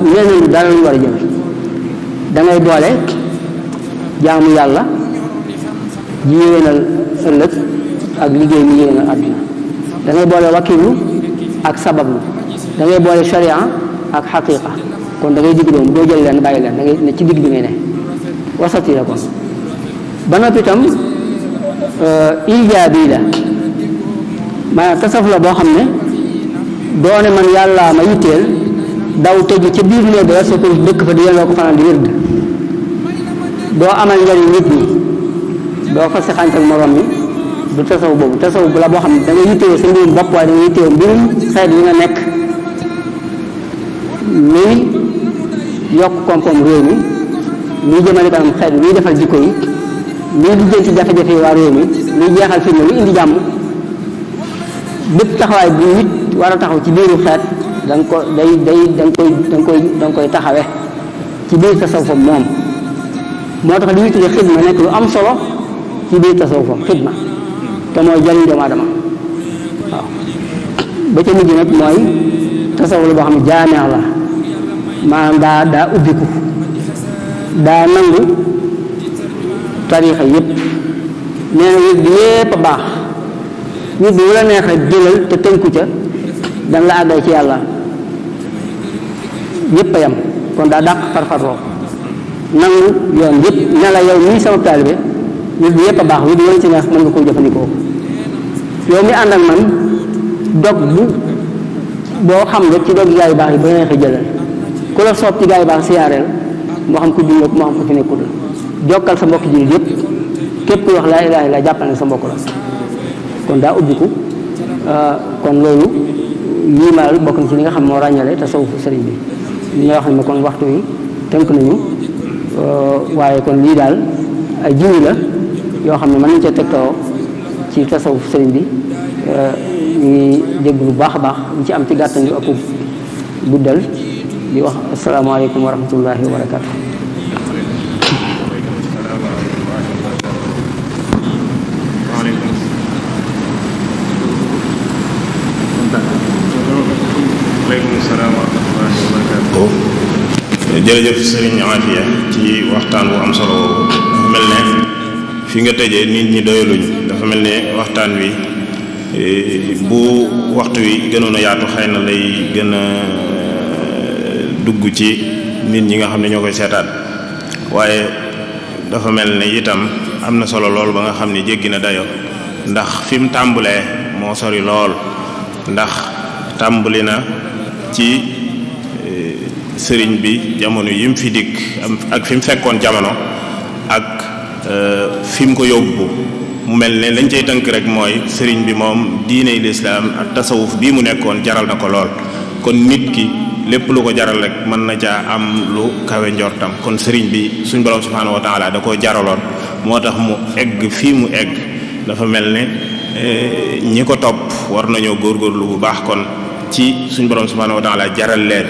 ñeneen dara lu war a jëme da ngay boole jaamu yàlla ji yéwénal ëllëg ak liggéey mi yéwénal àdduna da ngay boole wakilu ak sabablu da ngay boole sharia ak xaqiqa kon da ngay digg doom doo jël leen bàyyi leen da ngay ne ci digg bi ngay ne wasati la kon ba noppi itam ijaabi la maanaam tasawuf la boo xam ne doone man yàlla ma yitteel daw tëju ca biir néeg ba sa ko dëkk fa di yéen ko fanaan di wérd doo amal njariñ nit ñi doo fa sexante ak morom mi du tasawuf boobu tasawuf bu la boo xam ne da nga yittewoo sa mbirum bopp waaye da nga yittewoo mbirum xeet yi nga nekk luy yokk koom-koom réew mi luy jëmale kanam xeet bi luy defal jikko yi luy lijjanti jafe-jafe yi waa réew mi luy jeexal firnde luy indi jàmm bépp taxawaay bu nit war a taxaw ci biiru xeet da nga ko da nga koy taxawe ci biir tasawufam moom moo tax li ñuy tuddee xidma nekk lu am solo ci biir tasawufam xidma te mooy jariñ doomu aadama waaw ba ca mujj nag mooy tasawuf la boo xam ne jaameex la maanaam daa ubbiku daa nangu tariixa yépp nee na wér bi yépp a baax wér bi wala neex rek jëlal te tënku ca dana la àggay ci yàlla yépp a yam kon daa dàq farfarloo nangu yoon yépp ne la yow mii sama taalibe wér bi yépp a baax wér bi yoon ci neex mën nga koo jëfandikoo yow mi ànd ak man dog bu boo xam nga ci dog gaa yu baax yi ba neexee jëlal ku la soob ci gaa yu baax siyaareel moo xam ku dund moo xam ku fi nekkul jokkal sa mbokk jullit yépp képp ku wax laa ilaaha illa jàppal ne sa mbokk la kon daa ubbiku kon loolu lii maal bokk na ci li nga xam moo ràññale tasawufu sëriñ bi li nga wax ne kon waxtu yi tënk nañu waaye kon lii daal ay jiwu la yoo xam ne mën nañu cee tegtaloo ci tasawufu sëriñ bi ñu ngi dégg bu baax a baax ñu ci am ci gàttal yu ëpp guddal di wax asalaamaaleykum wa rahmatullahi wa barakaatu. jërëjëf Sëriñ Aafiya ci waxtaan bu am solo boobu dafa mel ne fi nga tëjee nit ñi doyaluñ dafa mel ne waxtaan wi bu waxtu wi gënoon a yaatu xëy na lay gën a dugg ci nit ñi nga xam ne ñoo koy seetaan waaye dafa mel ne itam am na solo lool ba nga xam ne jéggi na dayo ndax fi mu tàmbulee moo sori lool ndax tàmbuli na ci sëriñ bi jamono yi mu fi dikk ak fi mu fekkoon jamono ak fi mu ko yóbbu mu mel ne lañ cay tënk rek mooy sëriñ bi moom diiney lislaam ak tasawuf bii mu nekkoon jaral na ko lool kon nit ki lépp lu ko jaral rek mën na caa am lu kawe njortam kon sëriñ bi suñ borom subhaanahu wa taala da koo jaraloon moo tax mu egg fii mu egg dafa mel ne ñi ko topp war nañoo góorgóorlu bu baax kon ci suñ borom subhaanahu wa taala jaral leen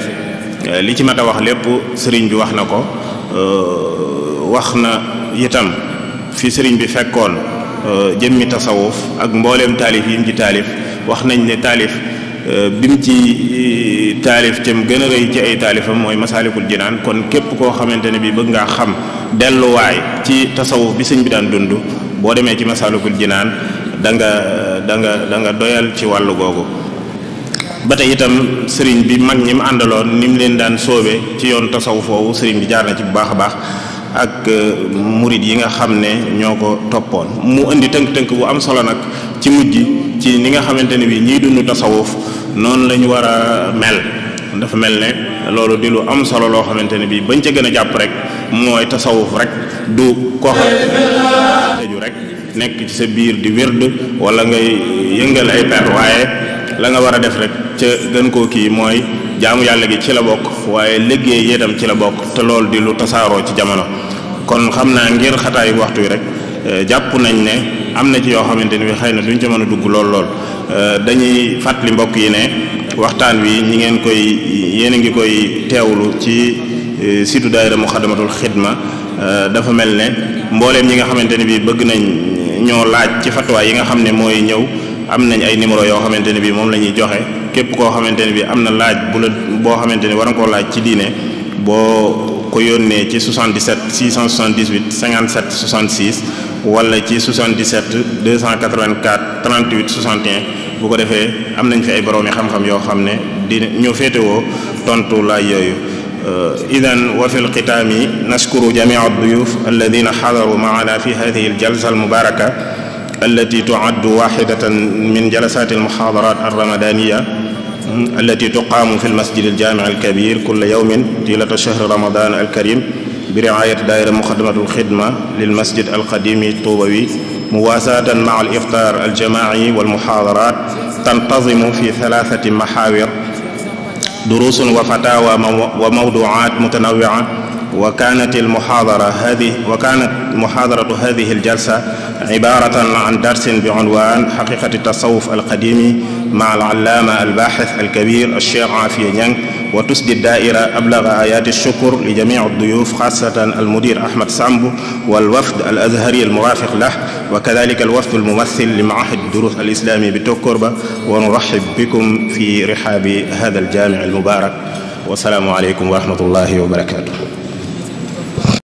li ci mat a wax lépp sëriñ bi wax na ko wax na itam fi sëriñ bi fekkoon jëmmi tasawuf ak mbooleem taalif yi mu ci taalif wax nañ ne taalif bi mu ci taalif te mu gën a rëy ci ay taalifam mooy masaalikul jinaan kon képp koo xamante ne bi bëgg ngaa xam delluwaay ci tasawuf bi sëñ bi daan dund boo demee ci masaalikul jinaan da nga doyal ci wàllu googu ba tey itam sëriñ bi mag ñi mu àndaloon ni mu leen daan soobe ci yoon tasawuf foofu sëriñ bi jaar na ci bu baax a baax ak murid yi nga xam ne ñoo ko toppoon mu indi tënk-tënk bu am solo nag ci mujj ci ni nga xamante ne bi ñiy dund tasawuf noonu la ñu war a mel dafa mel ne loolu di lu am solo loo xamante ne bi bañ ca gën a jàpp rek mooy tasawuf rek du koo xam tëju rek nekk ci sa biir di wird wala ngay yëngal ay per waaye la nga war a def rek ca gën koo kii mooy jaamu yàlla gi ci la bokk waaye liggéey itam ci la bokk te loolu di lu tasaaroo ci jamono kon xam naa ngir xataayu waxtu wi rek jàpp nañ ne am na ci yoo xamante ni bi xëy na duñ ca mën a dugg lool dañuy fàttali mbokk yi ne waxtaan wi ñi ngeen koy yéen a ngi koy teewlu ci site daayira Muxaddamatul Xidma dafa mel ne mbooleem ñi nga xamante ne bi bëgg nañ ñoo laaj ci fatwa yi nga xam ne mooy ñëw am nañ ay numéro yoo xamante ne bi moom la ñuy joxe képp koo xamante ne bi am na laaj bu la boo xamante ne war nga koo laaj ci diine boo ko yónnee ci 77 678 57 66 wala ci 77 284 38 61 bu ko defee am nañ fi ay boroomi xam-xam yoo xam ne di ñoo féetewoo tontu laaj yooyu idan wa fi lxitaami nashkuru jamia alduyuf alladina xadaru maana fi hadihi aljalsa almubaraka التي تعد واحدة من جلسات المحاضرات الرمضانية التي تقام في المسجد الجامع الكبير كل يوم طيلة شهر رمضان الكريم برعاية دائرة مخدمة الخدمة للمسجد القديم الطوبوي مواساة مع الإفطار الجماعي والمحاضرات تنتظم في 3 محاور دروس وفتاوى وموضوعات متنوعة وكانت محاضرة هذه الجلسة عبارة عن درس بعنوان حقيقة التصوف القديم مع العلامة الباحث الكبير الشيخ عافية نيانغ. وتسدي الدائرة أبلغ آيات الشكر لجميع الضيوف خاصة المدير أحمد سامبو والوفد الأزهري المرافق له وكذلك الوفد الممثل لمعهد الدروس الإسلامي بتوكوربا. ونرحب بكم في رحاب هذا الجامع المبارك والسلام عليكم ورحمة الله وبركاته.